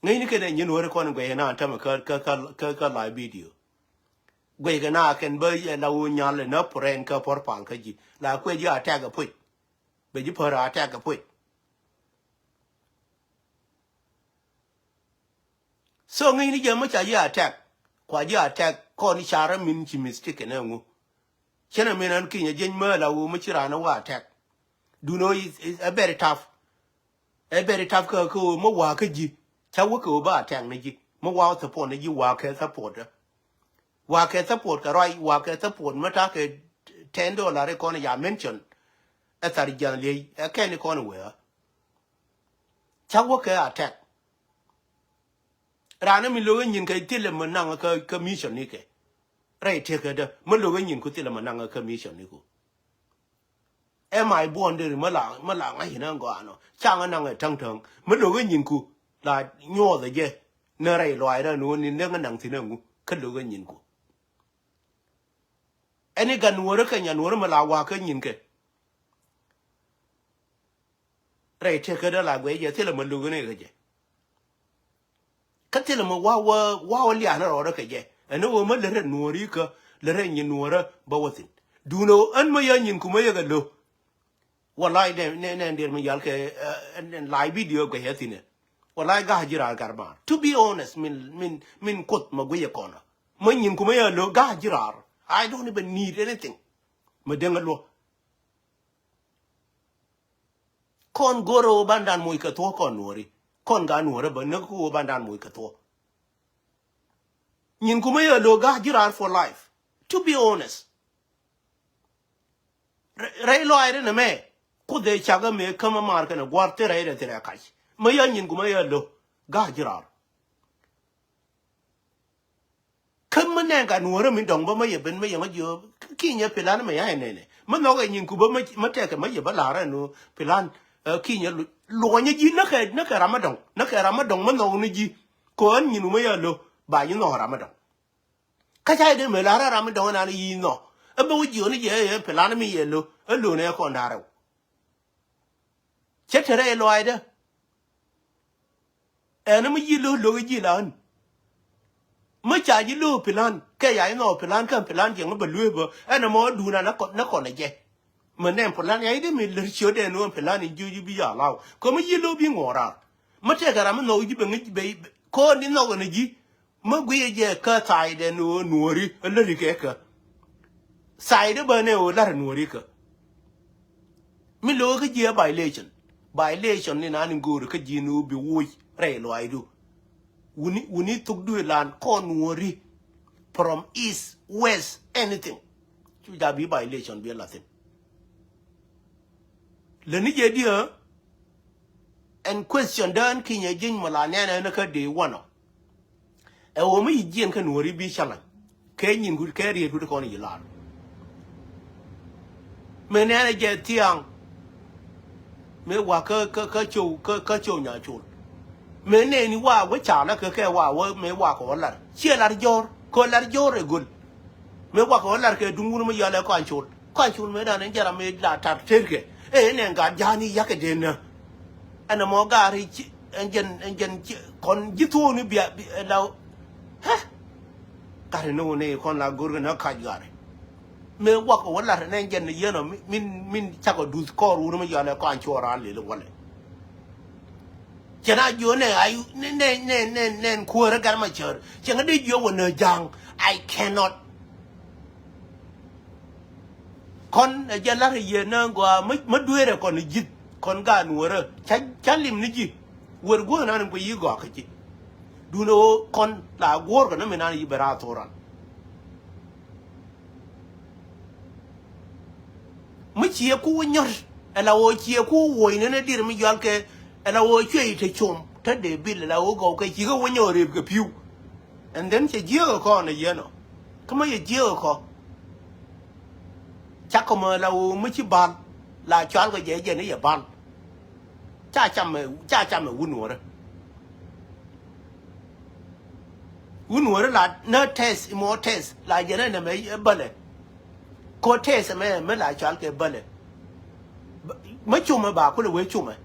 Ŋäcni kɛn ɛ nyin wä ri kɔn in guɛc kɛ na tämɛ kä, kä, kä, kä, kä live video. Guɛc kɛ na kɛn bä la wä nyal in a puɔr ɛn kä puɔr paŋ kä ji̱. La kuɛ ji̱ attack ɛ puc. Bɛ ji̱ pär attack ɛ puc. So ŋäcni jɛ mɔ ca ji̱ attack. Kua ji̱ attack kɔn i̱ carä min ci mistake kɛn ɛ ŋu. Cɛn ɛ min ɛn kinyɛ jieny määl a ɣöö mi ci raan ɛ wä attack. Duundɛ ɣöö is, is a very tough. A very tough kä, kä ɣöö mi wa̱a̱ kä ji̱. Ca wä kɛ ɣöö bä attack ni ji̱. Mi wa̱a̱ support ni ji̱ wa̱a̱ kɛ support. Wa̱a̱ kɛ support kɛ ruac, wa̱a̱ kɛ support mi ta̱a̱ kɛ ten dollar ikɔn ya mention. Ɛ thar jian liey, ɛ kɛn ikɔn wee. Cak wä kɛ attack. Raan mi lo̱k ɛ nyin kɛ thilɛ mi naŋ kä, kä mission ni kɛ. Rɛy tëkädä, mi lo̱k ɛ nyin ku thilɛ mi naŋ kä mission ni ku. Ɛ may buɔ̱n deri mi la, mi la ŋa̱c inɛ gɔaa nɔ. Caŋ ɛ naŋ ɛ täŋ täŋ. Mi lo̱k ɛ nyin ku la nyuɔth ɛ jɛ. Ni rɛy luaydä ni wä ni näk ɛ naŋ thi̱n ɛ ŋu. Kä lo̱k ɛ nyin ku. Ɛn i̱ gat nuɔ̱ɔ̱rä kɛ nya nuɔ̱ɔ̱rä mi la wa̱a̱ kä nyin kɛ. Rɛy tëkädä la guɛc jɛ thilɛ mi lo̱k ɛ ni kɛ jɛ. Kä thilɛ mi wa̱a̱ wä, wa̱a̱ wä lia̱a̱n rɔɔdä kɛ jɛ. Ɛn i̱ wä mi lät rɛ nuɔ̱ɔ̱ri kä, lät rɛ nyin nuɔ̱ɔ̱rä bä wä thi̱n. Duundɛ ɣöö ɣän mi yä nyin kumä yɛ kɛ lo̱. Walay nɛ, nɛ, nɛ, nɛ, dier mi yal kɛ, eh, nɛ, nɛ, lay video kɛ yɛ thi̱n ɛ. Walay ga̱a̱c ji̱ raar gat maar. To be honest, min, min, min kuoth ma guic ɛ kɔn ɔ. Ma nyin kumä yɛ lo̱ ga̱a̱c ji̱ raar. I don't even need anything. Ma deŋ ɛ luɔ. Kɔn go̱r ɛ ɣöö bandan moc kɛ thuɔ̱k kɔn nuɔ̱ɔ̱ri. Kɔn gat nuɔ̱ɔ̱rä bä näk kä ɣöö bandan moc kɛ thuɔ̱k. Nyin kumä yɛ lo̱ ga̱a̱c ji̱ raar for life. To be honest. Rɛy, rɛy lɔaacdä nɛmɛ. Kuoth ëë cak ɛ mëë käm ɛ maar kɛnɛ gua̱a̱r thil rɛydɛ thilɛ kac. Mä yä nyin kumä yɛ lo̱ ga̱a̱c ji̱ raar. Kä mä nɛn ka nuɔ̱ɔ̱rä mi dɔ̱ŋ bä mä yɛ ben mä yɛ ŋä jiö kinyɛ pilan mä yɛ nɛnɛ. Mä nhɔk ɛ nyin ku bä mä, mä tɛkɛ mä yɛ bä la̱rä nu pilan, eh, kinyɛ lu-, luɔnyä ji̱ näkɛ, näkɛ ram mä dɔ̱ŋ. Näkɛ ram mä dɔ̱ŋ mä nhɔk ni ji̱. Kɔn nyin wä mä yɛ lo̱ ba nyi nhɔk ram mä dɔ̱ŋ. Kä ca yɛ dee mëë la̱rä ram mi dɔ̱ŋ ɛnan yi̱ nhɔk. Ɛ bä wä jiɔni jɛ ɛ pilan mi yɛ lo̱. Ɛ lo̱n ɛ kɔn da̱rɛw. Cä te rɛy lɔaacdä. Ɛn mi ji̱ lo̱ lo̱k ji̱ la ɣän. Mi ca ji̱ lo̱ pilan kɛ ya i̱ nhɔk pilan kä pilan jiɛŋ bä lueep bä ɛn ɛmɔ duun an nä kɔn, nä kɔn ɛ jɛ. Mɛ nɛn plan ya i̱ dee mi lär ciötdɛ nuɔ̱ɔ̱n plan in jiö ji̱ bi ya law. Kɛ mi ji̱ lo̱ bi ŋuɔ̱ɔ̱r raar. Mi tɛkɛ ram mi nhɔk ji̱ bɛ ŋi̱c bɛ ko̱o̱n di nhɔk ɛn ji̱. Mi guiyɛ jɛ kä thaydɛ nuɔ̱ɔ̱ri ɛ läri kɛ kä. Thaydɛ bä nɛ ɣöö lar nuɔ̱ɔ̱ri kä. Mi lo̱k kä ji̱ ɛ violation. Violation ni nani go̱o̱ri kä ji̱ ni wä bi woc rɛy luaydu. Wuni, wuni thuk duëë lan kɔn nuɔ̱ɔ̱ri. From east, west, anything. Cu ja bi violation bi lathin. Leni jɛ diɛ. And question dan kinyɛ ji̱ny mɛ la nɛnɛ ni kä dee wanɔ. Ɛ wä mi yi jiɛn kä nuɔri bi challenge. Kɛ nyin kut kɛ riet kut kɔn yi lar. Mɛ nɛnɛ jɛ thiaŋ. Mɛ wa kä, kä, kä cow, kä, kä cow nya col. Mɛ nɛni wa wä ca la kä kɛ wa wä mɛ wa kɔ lar. Ciɛ lar jɔr, kɔ lar jɔr ɛ gol. Mëë wakɛ wä lar kɛ duŋ wun mi yɔlɛ kɔaŋ col. Kɔaŋ col mëë dan in jɛram mëë la tar terkɛ. Ɛ nɛ gat ja̱a̱ni yakɛ den nä. Ɛn ɛmɔ gaari ci ɛn jɛn, ɛn jɛn ci kɔn ji̱ thuɔɔni bia, bia la. Hɛ. Gari ni wuni kɔn la go̱rkɛ nä kac gari. Mëë wakɛ wä lar nɛ jɛn ni yɛn ɔ min, min, min cakɔ duth kɔɔr wun mi yɔlɛ kɔaŋ col ran lili wälɛ. Cɛ na jiö nɛ ay nɛ, nɛ, nɛ, nɛ, nɛ kuäärä gat ma cär. Cɛ ŋä dee jiö wä nä ja̱a̱ŋ. I cannot. Kɔn ɛ jɛ la̱rä yɛ nä gɔaa mä, mä dueerɛ kɔn ji̱th kɔn gaat nuɔrä. Ca, ca lim ni ji̱. Wër guäth nan in kuɛ yi gɔaa kä ji̱. Duundɛ ɣöö kɔn la guɔ̱ɔ̱rkɛ nä mi nan yi bɛ raar thoran. Mi ciɛ ku wä nyɔr. Ɛ la ɣöö ciɛ ku wä woc ni ni dir mi jual kɛ. Ɛ la ɣöö cuɛ yi te com. Te dee bil ɛ la ɣöö gɔw kɛ cikɛ wä nyɔr rep kɛ pi̱w. And then cɛ jiääk ɛ kɔn ɛ yɛn ɔ. Kä mi yɛ jiääk ɛ kɔ. Cakɔ mɛ la ɣöö mi ci bal. La cual kɛ jɛ jɛ ni yɛ bal. Ca camɛ, ca camɛ wun wärä. Wun wärä la nä tɛth imɔ tɛth la jɛn ɛ nɛmɛ bälɛ. Ko tɛth ɛmɛ mi la cual kɛ bälɛ. Mä cumɛ ba kulɛ wee cumɛ.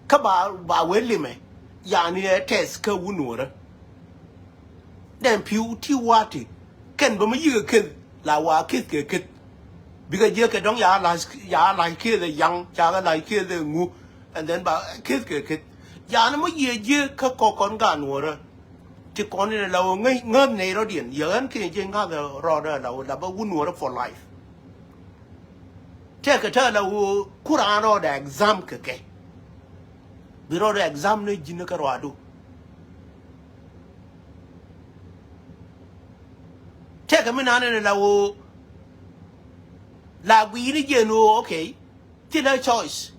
Kä ba, ba wee limɛ. Yani ɛ tɛth kä wun wärä. Dɛn pi̱w ti wa̱a̱ ti kɛn bä mi yikɛ keth la wa̱a̱ keth kɛ keth. Bikɛ jiäk kɛ dɔ̱ŋ ya la̱c, ya la̱c keth ɛ yaŋ, ca kɛ la̱c keth ɛ ŋu. And then ba keth kɛ keth. Yani mi yiëë jiäk kä kɔk kɔn gaat nuɔ̱ɔ̱rä. Ti kɔn in la wä ŋäth, ŋäth nɛy rɔ̱diɛn. Yɛ ɣän kiɛ jiäk ŋa̱th rɔɔdä la wä la bä wun nuɔ̱ɔ̱rä for life. Tɛkɛ tɛ la wä ku raan rɔɔdɛ exam kɛ kɛ. Bi rɔɔdɛ exam ni ji̱n kä rɔadu. Kɛ mi nan ɛn la ɣöö la gui̱i̱ni jiɛn ɣöö, okay. Thilɛ choice.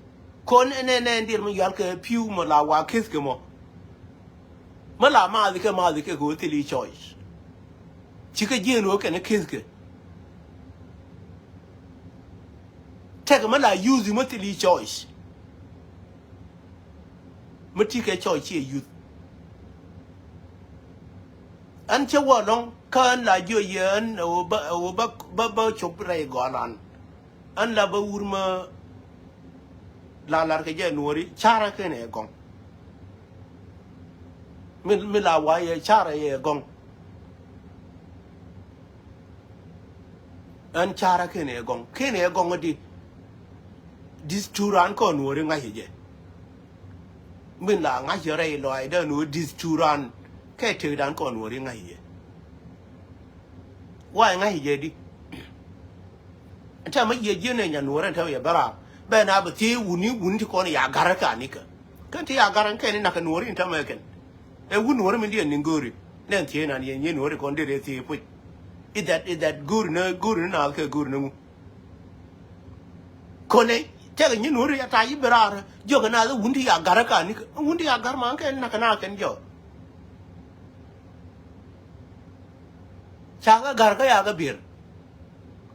Kɔn ɛn ɛn ɛn diɛl mi yual kɛ pi̱w mɔ la wa kith kɛ mɔ. Mi la maath kɛ maath kɛ kɛ ɣöö thil i̱ choice. Cikɛ jiɛn ɣöö kɛn kith kɛ. Tɛk mi la use mi thil i̱ choice. Mi ti kɛ choice ciɛ use. Ɛn cɛ wä lɔ̱ŋ kä ɛn la jiɔ yɛ ɛn ɛ wä bä, ɛ wä bä, bä, bä cop rɛy gɔlan. Ɛn la bä wur mä la lar kɛ jɛ nuɔri carä kɛn ɛ gɔŋ. Mi, mi la wa yɛ carä yɛ gɔŋ. Ɛn carä kɛn ɛ gɔŋ, kɛn ɛ gɔŋ di. Dis cu ran kɔn nuɔri ŋa̱c jɛ. Min la ŋa̱c rɛy lɔaacdan ɣöö dis cu ran kɛ tëkdan kɔn nuɔri ŋa̱c jɛ. Wa ŋa̱c jɛ di. Tɛmɛ yɛ jiɛn ɛ nya nuɔri ɛn tɛmɛ yɛ bä raar. Bɛ na bɛ thiee wuni, wuni ti kɔn ya ga̱r kä anikɛ. Kɛn ti ya ga̱r ɛn kɛn ni nak kɛ nuɔri ɛn tɛmɛ kɛn. Ɛ wun nuɔri min diɛn ni go̱o̱ri. Nɛn thiee nan yɛ nyiee nuɔri kɔn dee rɛ thiee puc. Is that, is that go̱o̱ri ni, go̱o̱ri ni naath kɛ go̱o̱ri ni ŋu? Kɔnɛ tɛkɛ nyin wuri ya ta̱a̱ yi bi raar jiök kɛ naath wun ti ya ga̱r kä anikɛ, wun ti ya ga̱r ma kɛn nak kɛ na kɛn jɔɔk. Ca kɛ ga̱r kä ya kɛ bier.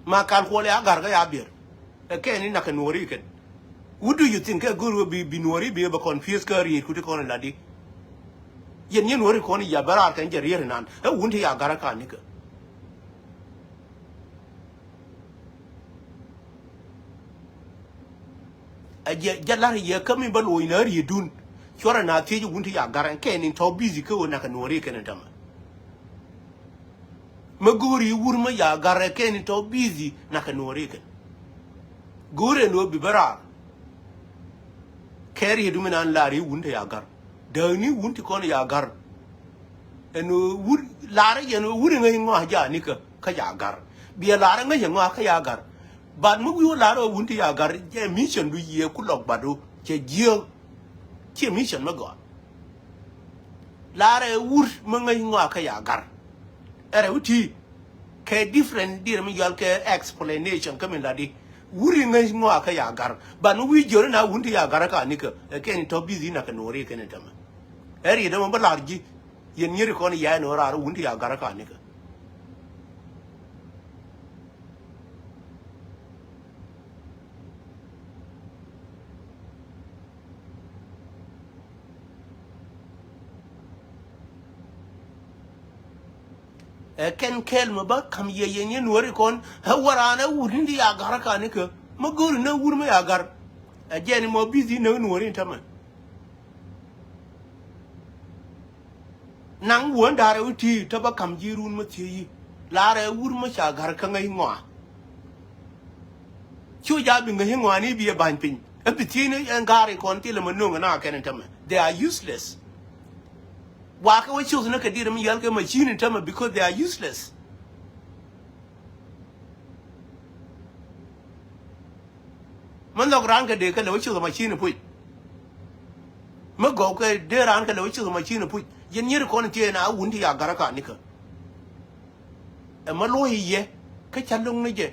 Ma kal kuɔl ya ga̱r kä ya bier. Ɛ kɛn ni nak kɛ nuɔri kɛn. What do you think kɛ go̱r wä bi, bi nuɔri bi bɛ confuse kä riet kuti kɔn la di? Yɛn nyin wuri kɔn ya bi raar kɛn jɛ riet nan ɛ wun ti ya ga̱r kä anikɛ. A jɛ, jɛ lar yɛ kä mi bä lo̱c na riedun. Cuarɛ na thiec wun ti ya ga̱r ɛn kɛn in tɔ̱ busy kä ɣöö nak kɛ nuɔri kɛn in tämɛ. Mi go̱o̱ri wur mi ya ga̱r ɛ kɛn in tɔ̱ busy nak kɛ nuɔri kɛn. Go̱o̱ri ɛn ɣöö bi bä raar. Kɛ riedu mi nan lar i̱ wun ti ya ga̱r. Dääkni wun ti kɔn ya ga̱r. Ɛn ɣöö wur, lar yɛn ɣöö wur in ŋäc ŋɔak ja̱ nikä kä ya ga̱r. Biɛ lar in ŋäc ŋɔak kä ya ga̱r. But mi wi̱i̱ wä lar ɣöö wun ti ya ga̱r jɛ mission du yiëë ku lɔk bat du cɛ jiääk. Ciɛ mission mi gɔaa. Lar ɛ wur mi ŋäc ŋɔak kä ya ga̱r. Ɛ rɛw ti kɛ different dier mi yual kɛ explanation kä min la di. Wur in ŋäc ŋɔak kä ya ga̱r. But mi wi̱i̱ jiöri na wun ti ya ga̱r kä nikä ɛ kɛn in tɔ̱ busy na kɛ nuɔri kɛn in tämɛ. Ɛ riet ɛmɔ bä lar ji̱. Yɛn nyier ikɔn ya ɛn ɣöö raar wun ti ya ga̱r kä nikä. Ɛ kɛn kɛl mi bä ka̱m yɛ yɛ nyier nuɔri kɔn ɛ wä raan ɛ wur ni ti ya ga̱r kä nikä. Mi go̱o̱ri ni wur mi ya ga̱r. Ɛ jɛn imɔ busy ni nuɔri in tämɛ. Naŋ wuɔ̱n da̱rɛ wi̱i̱ ti te bä ka̱m ji̱ run mi thiec yi. Larɛ wur mi ca ga̱r kä ŋäc ŋɔaa. Cu ja̱ bi ŋäc ŋɔaani bi ɛ ba̱ny piny. Ɛ bi thiec ni ɛn ga̱r ikɔn thilɛ ma no̱ŋ ɛn a kɛn in tämɛ. They are useless. Wakä wä cuth ni kɛ dier mi yɛl kɛ machine in tämɛ because they are useless. Mi nhɔk raan kɛ dee kɛ lɛ wä cuth machine puc. Mi gɔw kɛ dee raan kɛ lɛ wä cuth machine puc. Yɛn nyier kɔn thiee na wun ti ya ga̱r kä nikä. Ɛ ma luɔ̱c yɛ kä ca lo̱ŋ ni jɛ.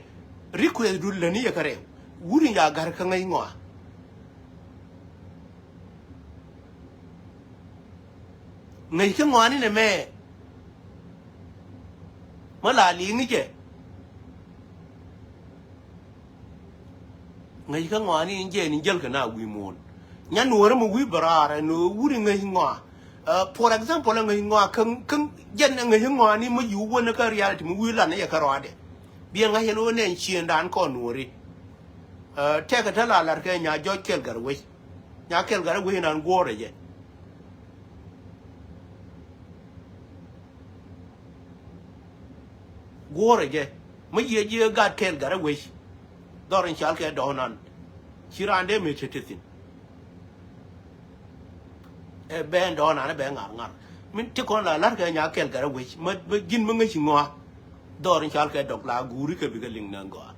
Request du läni yɛ kɛ rɛw. Wun ya ga̱r kä ŋäc ŋɔaa. Ŋäc kä ŋɔaani nɛ mɛ. Mä la li̱i̱ŋ ni jɛ. Ŋäc kä ŋɔaani in jɛ ni jäl kɛ na wi̱i̱ muɔ̱ɔ̱n. Nyan nuɔ̱ɔ̱rä mi wi̱i̱ bɛ raar ɛn ɣöö wut in ŋäc ŋɔaa. Ɛ, for example, ɛ ŋäc ŋɔaa kä, kä jɛn ɛ ŋäc ŋɔaani mi yuup wä ni kä reality mi wi̱i̱ lan ni jɛ kä rɔaadɛ. Biɛ ŋa̱c ɛn ɣöö nɛn ciëëŋdan kɔn nuɔ̱ɔ̱ri. Ɛ, tɛkɛ te la lar kɛ nya jɔc kɛl gɛr wec. Nya kɛl gɛr wec nan guɔ̱ɔ̱rɛ jɛ. Guɔ̱ɔ̱rɛ jɛ. Mi yiëë jiɛ gat kɛl gɛr wec. Dhɔr in cal kɛ dɔ̱ɔ̱nan. Ci raan dee mëë te te thi̱n. Ɛ bɛn dɔ̱ɔ̱nan ɛ bɛ ŋa̱r ŋa̱r. Min ti kɔn la lar kɛ nya kɛl gɛr wec. Mä, mä ji̱n mä ŋäc ci ŋɔa. Dhɔr in cal kɛ dɔk la guuri kɛ bikɛ liŋ nä gɔaa.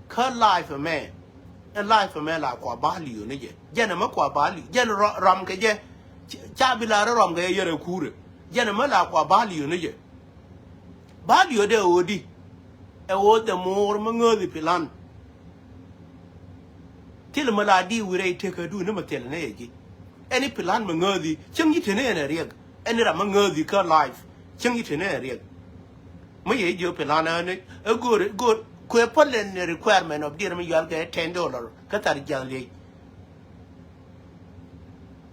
Kä life ɛmɛ, ɛ life ɛmɛ la kua value ni jɛ. Jɛn ɛmɛ kua value. Jɛn rɔ-, ram kɛ jɛ. Ca bi la rɔ rɔm kɛ yɛrɛ kurɛ. Jɛn ɛmɛ la kua value ni jɛ. Value dee ɣöö di. Ɛ ɣöö the more mi ŋääthi plan. Thil mi la di wi̱rɛ itek kä du ni mi thil ni ɛ ji̱. Ɛn i̱ plan mi ŋääthi cieŋ ji̱ te ni ɛn ɛ riɛk. Ɛn i̱ ram mi ŋääthi kä life cieŋ ji̱ te ni ɛ riɛk. Mi yɛ jiö plan ɛn ɛ go̱o̱r go̱o̱r kuɛ päl ɛn requirement of dier mi yual kɛ ten dollar kä thar jiaŋ liec.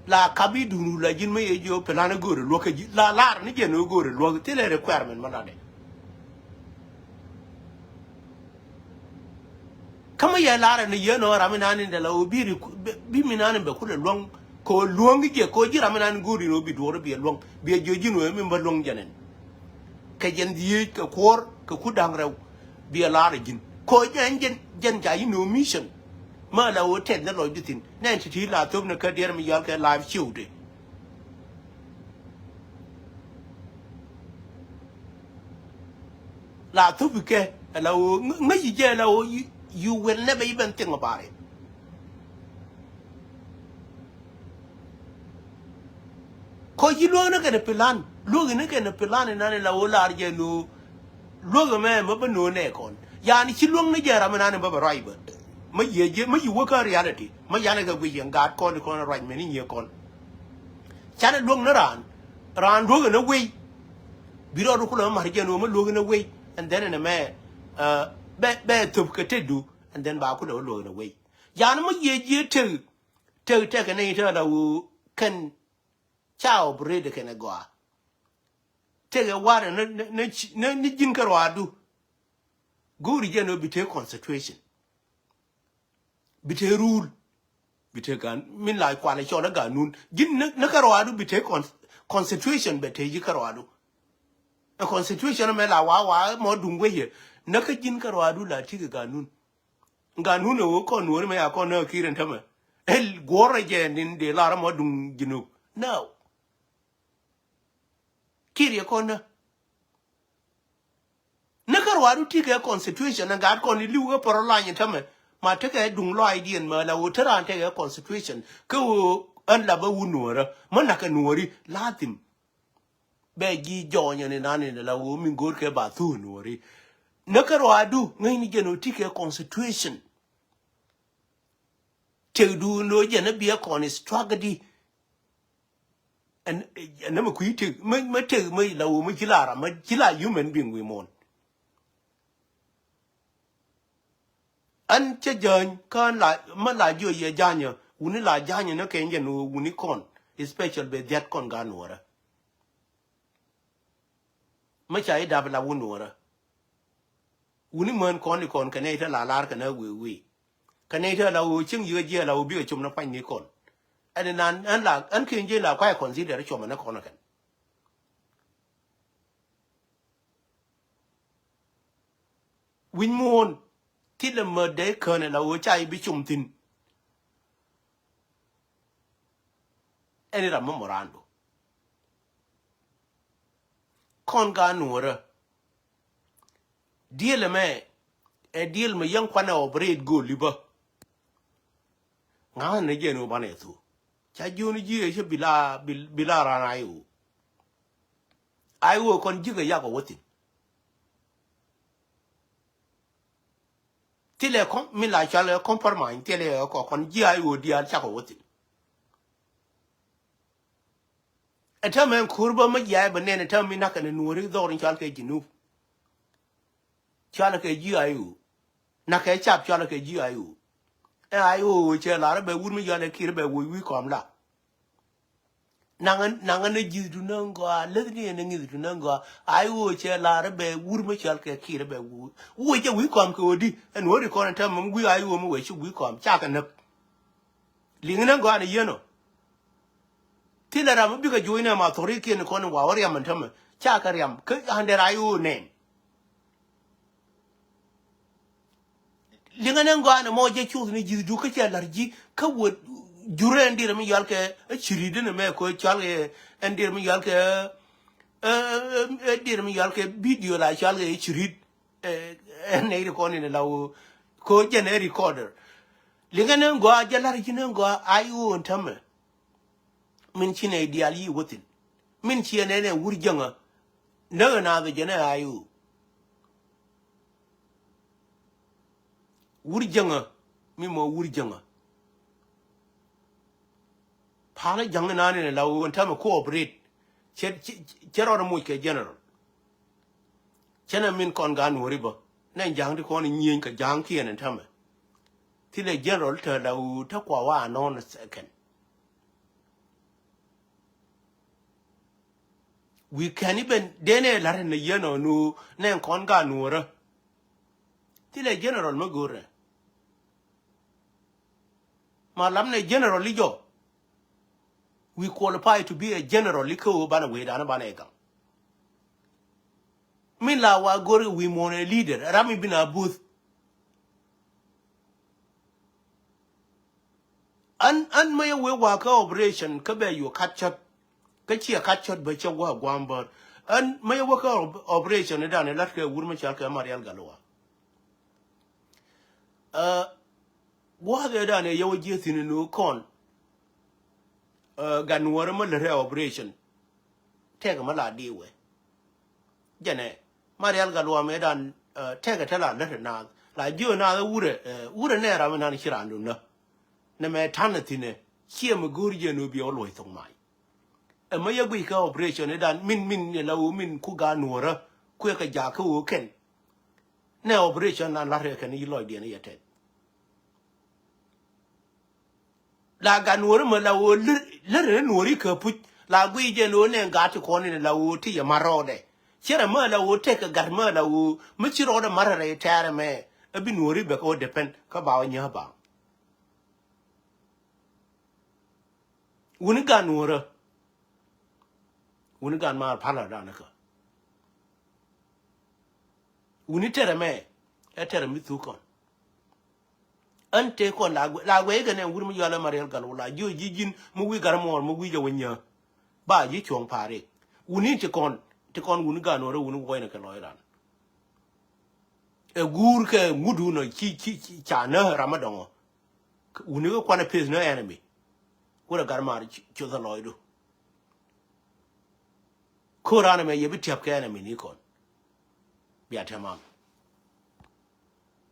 La kap i̱ duŋdu la ji̱n mi yɛ jiö plan ɛ go̱o̱r ɛ luäk kä ji̱ la lar ni jɛn ɛ go̱o̱r ɛ luäk thil ɛ requirement mi la dɛ. Kä mi yɛ lar ɛn yɛn ɔ ram inan in dɛ la ɔ bi ri bi mi nan in bɛ kulɛ luäŋ kɛ ɔ luäŋ i̱ jɛ kɛ ɔ ji̱ ram inan in go̱o̱r in ɔ bi duɔr bi ɛ luäŋ bi ɛ jiö ji̱n ɔ ɛ min bä luäŋ jɛn ɛn. Kɛ jɛn dhieec kɛ kuɔr kɛ ku da̱ŋ rɛw. Bi a lar a ji̱n kɔ jɛn jɛn jɛn ca yi no mission. Ma la wä tɛth ni lɔcdi thin nɛn ti ti la thop ni kä diɛr mi yal kɛ live show de. La thop kɛ la wä ŋäc yi jɛ la wä you will never even think about it. Kɔ ji̱ luäk ni kɛn plan luäk ni kɛn plan inan in la wä lar jɛ no. Luäk ɛmɛ mɛ bä no̱o̱ŋ nɛ kɔn yani ci luäŋ ni jɛ ram inan in bä bɛ ruac bä. Mä yiëë ji̱ mä yi wä kä reality mä yanɛ kɛ guic yɛn gaat kɔn ikɔn ruac mɛn inyie kɔn. Canɛ luäŋ ni raan raan luäk in a wei. Bi rɔɔdu kulɛ mä mar jɛ no mä luäk in a wei. And then in a mɛ bɛ bɛ thop kɛ tetdu. And then ba kulɛ wä luäk in a wei. Yani mä yiëë ji̱ tek tek tek kɛ nɛy tek la wä kɛn. Ca operate kɛn ɛ gɔaa. Tekɛ warɛ ni ni ni ni ji̱n kä ruaadu. Go̱o̱ri jɛn ɔ bi te concentration. Bi te rule. Bi te gan min la kualɛ cɔl ɛ ganun ji̱n ni ni kä ruaadu bi te con- concentration bɛ te ji̱ kä ruaadu. Ɛ concentration mɛ la waa waa mɔ duŋ wecɛ ni kä ji̱n kä ruaadu la tikɛ ganun. Ganun ɛ wä kɔn nuɔ̱ɔ̱ri mɛ ya kɔn ni ɛ ki̱i̱r ɛn tämɛ. Ɛl guɔ̱rɛ jɛ nin dee lar mɔ duŋ ji̱n ɔ. No. Kir yɛ kɔn nä. Ni kä ruaadu ti kɛ constitution ni gat kɔn ni li̱w kä pɔrɔ lany tämɛ. Ma tekɛ duŋ lɔaacdiɛn ma la ɣöö te raan tekɛ constitution kä ɣöö ɣän la bä wun nuɔ̱ɔ̱rä mä nakä nuɔ̱ɔ̱ri lathim. Bɛ ji̱ jɔɔnyä ni nan ni la ɣöö min go̱o̱rkɛ ba thuun nuɔ̱ɔ̱ri. Ni kä ruaadu ŋäcni jɛn ɣöö ti kɛ constitution. Tëkdu ni ɣöö jɛn ni biɛ kɔn struggledu. Ɛn ɛn nɛmɛ kui̱ tëk mä mä tëk mä la wä mä ci la ram mä ci la human being wi̱i̱ muɔ̱ɔ̱n. Ɛn cä jäny kä ɛn la mä la jiɔ yɛ janyä wuni la janyä ni kɛn jɛn wuni kɔn. Especial bɛ dhiat kɔn ga nuɔrä. Mä ca i̱ dap la wun nuɔrä. Wuni män kɔn ikɔn kɛ nɛy te la lar kɛ nä wee wee. Kɛ nɛy te la wee cieŋ yikä jiɛ la wee bikɛ com nä pany ni kɔn. Ɛn inan ɛn la ɛn ken jiɛ la kuay consider com nä kɔn kɛn. Wi̱ny muɔ̱ɔ̱n thilɛ mä dee kään ɛ la wee ca i̱ bi com thi̱n. Ɛn i̱ ram mä mɔrandu. Kɔn ka nuɔrä. Diël ɛmɛ ɛ diël mɛ yäŋ kuanɛ operate go̱o̱l i̱bä. Ŋa̱thä ni jɛ ni wä banɛ thu ca jiöni ji̱ ɛ cä bi la bi la ran a i̱ wu. A i̱ wu kɔn ji̱ kɛ yak ɛ wä thi̱n. Thilɛ kɔn mi la cual ɛ compromise thilɛ ɛ kɔ kɔn ji̱ a i̱ wu diaal cakɔ wä thi̱n. Ɛ täämɛ ɛn ko̱r bä mä jiac bä nɛn ɛ täämɛ mi na̱kɛ ni nuɔ̱ɔ̱ri dhɔr in cɔal kɛ Jinub. Cɔal kɛ ji̱ a i̱ ɣöö na̱kɛ cap cɔal kɛ ji̱ a i̱ ɣöö. Ɛ a i̱ ɣöö cɛ lar bɛ wur mi cɔal ɛ ki̱r bɛ woc wi̱i̱ kɔm la. Naŋä naŋä ni ji̱thdu ni ŋɔaa läthni ɛn ni ŋi̱thdu ni ŋɔaa a i̱ ɣöö cɛ lar bɛ wur mi cɔal kɛ ki̱r bɛ woc woc jɛ wi̱i̱ kɔm kɛ ɣöö di ɛn ɣöö ri kɔn ɛ täämɛ mi wi̱i̱ a i̱ ɣöö mi wec ci wi̱i̱ kɔm cakɛ näk. Liŋ ni ŋɔaa ni yien ɔ. Thilɛ ram mi bikɛ juɔ̱cnɛ ma thori kiɛn kɔn in wa wä riam in tämɛ ca kɛ riam kä under I O name. Liŋɛ ni ŋɔaanɛ mɔ jɛ cuth ni ji̱thdu kä cɛ la̱r ji̱ kä wä jurɛ ɛn dier mi yɔal kɛ ɛ cirit in mɛ kɛ cɔal kɛ ɛn dier mi yɔal kɛ ɛ dier mi yɔal kɛ video la cɔal kɛ cirit. Ɛ nɛy ri kɔn in la wä kɛ jɛn ɛ recorder. Liŋɛ ni ŋɔaa jɛ la̱r ji̱ ni ŋɔaa I O in tämɛ. Min ci nɛ diaal yi wä thi̱n. Min ciɛ nɛnɛ wur jäŋä. Näk ɛ naath ɛ jɛn ɛ ay ɣöö. Wur jäŋä. Mi mɔ wur jäŋä. Palä ja̱ŋ inan in la wun tämɛ cooperate. Cɛ, cɛ, cɛ rɔɔdɛ moc kɛ general. Cɛ nɛ min kɔn gaat Nuɔ̱ri bä. Nɛ ja̱ŋ ti kɔn nyieny kɛ ja̱ŋ kiɛn in tämɛ. Thilɛ general te la wu te kua wa anɔn second. Wi̱i̱ kɛn i̱ ben denɛ la̱r in nɛ yɛn ɔ nu nɛ kɔn gaat Nuɔ̱rä. Thilɛ general mä go̱rɛ. Ma lam nɛ general i̱ jɔ. We qualify to be a general i̱ kä ɣöö banɛ wecdan banɛ i̱ gaŋ. Min la wa go̱r i̱ wi̱i̱ muɔ̱ɔ̱n ɛ leader ram i̱ bin a buth. An, an mä yɛ wee wa kä operation kä bɛ yuɔ kat cɔt. Kä ciɛ kat cɔt bä cɛ wa gua̱a̱m bär. An mä yɛ wee kä op-, operation i̱ dan i̱ lat kɛ wur mä cal kɛ Marial Galuwa. Ɛ, gua̱a̱th ëëdan ëë yɛ wä ji̱ thi̱n inu kɔn. Ɛ, gat Nuɔ̱ɔ̱rä mä lät ɛ operation. Tɛk mä la di̱i̱ wɛ. Jɛnɛ, Marial Galuwa mëëdan, ɛ, tɛk ɛ te la lät ɛ naath. La jiö naath ɛ wurɛ, ɛ, wurɛ nɛ ram inan ci randun nä. Nɛ mɛ ta̱n ɛ thi̱n ɛ. Ciɛ mi go̱o̱r jiɛ nu biɛ wä luɔ̱c thok mac. Ɛ mä yɛ guic kä operation i̱ dan min, min ni la wu min ku gaat Nuɔ̱ɔ̱rä. Kuɛ kɛ jaak kä wu kɛn. Nɛ operation nan la̱t rɛ kɛn i̱ lɔcdiɛn i̱ yɛ tɛth. La gat Nuɔ̱ɔ̱ri mä la ɣöö lär, lär ni Nuɔ̱ɔ̱ri kä puc. La guiy jɛn ɣöö nɛ gat ti kɔn in la ɣöö ti yɛ ma̱r rɔɔdɛ. Cɛ rɛ mä la ɣöö tɛk kɛ gat mä la ɣöö mi ci rɔɔdɛ ma̱r rɛ tɛɛrɛ mɛ. Ɛ bi Nuɔ̱ɔ̱ri bɛ kɛ ɣöö depend kä ba ɣöö nyääk ba. Wuni gat Nuɔ̱ɔ̱rä. Wuni gat maar palä danɛ kä. Wuni tɛrɛ mɛ. Ɛ tɛrɛ mi thuk kɔn. Ɣän tëë kɔn la guɛ, la guɛ ikɛ nɛ wur mi yualɛ Marial Galuwa la jiö ji̱ ji̱n mi wi̱i̱ gat muɔɔr mi wi̱i̱ jɛ wä nyääk. Ba ji̱ cuɔ̱ŋ pa̱a̱r ik. Wuni ti kɔn, ti kɔn wuni gat Nuɔ̱ɔ̱rä wuni guɔ̱cnɛ kɛ lɔc ran. Ɛ guur kɛ ŋut wunɔ ci, ci, ci, ca nä ram mi dɔ̱ŋɔ. Wuni kä kuanɛ peth nä enemy. Wurɛ gat maar ci, cuth ɛ lɔcdu. Ko̱r ran ɛmɛ yɛ bi tiap kɛ enemy ni kɔn. Bia tɛmam.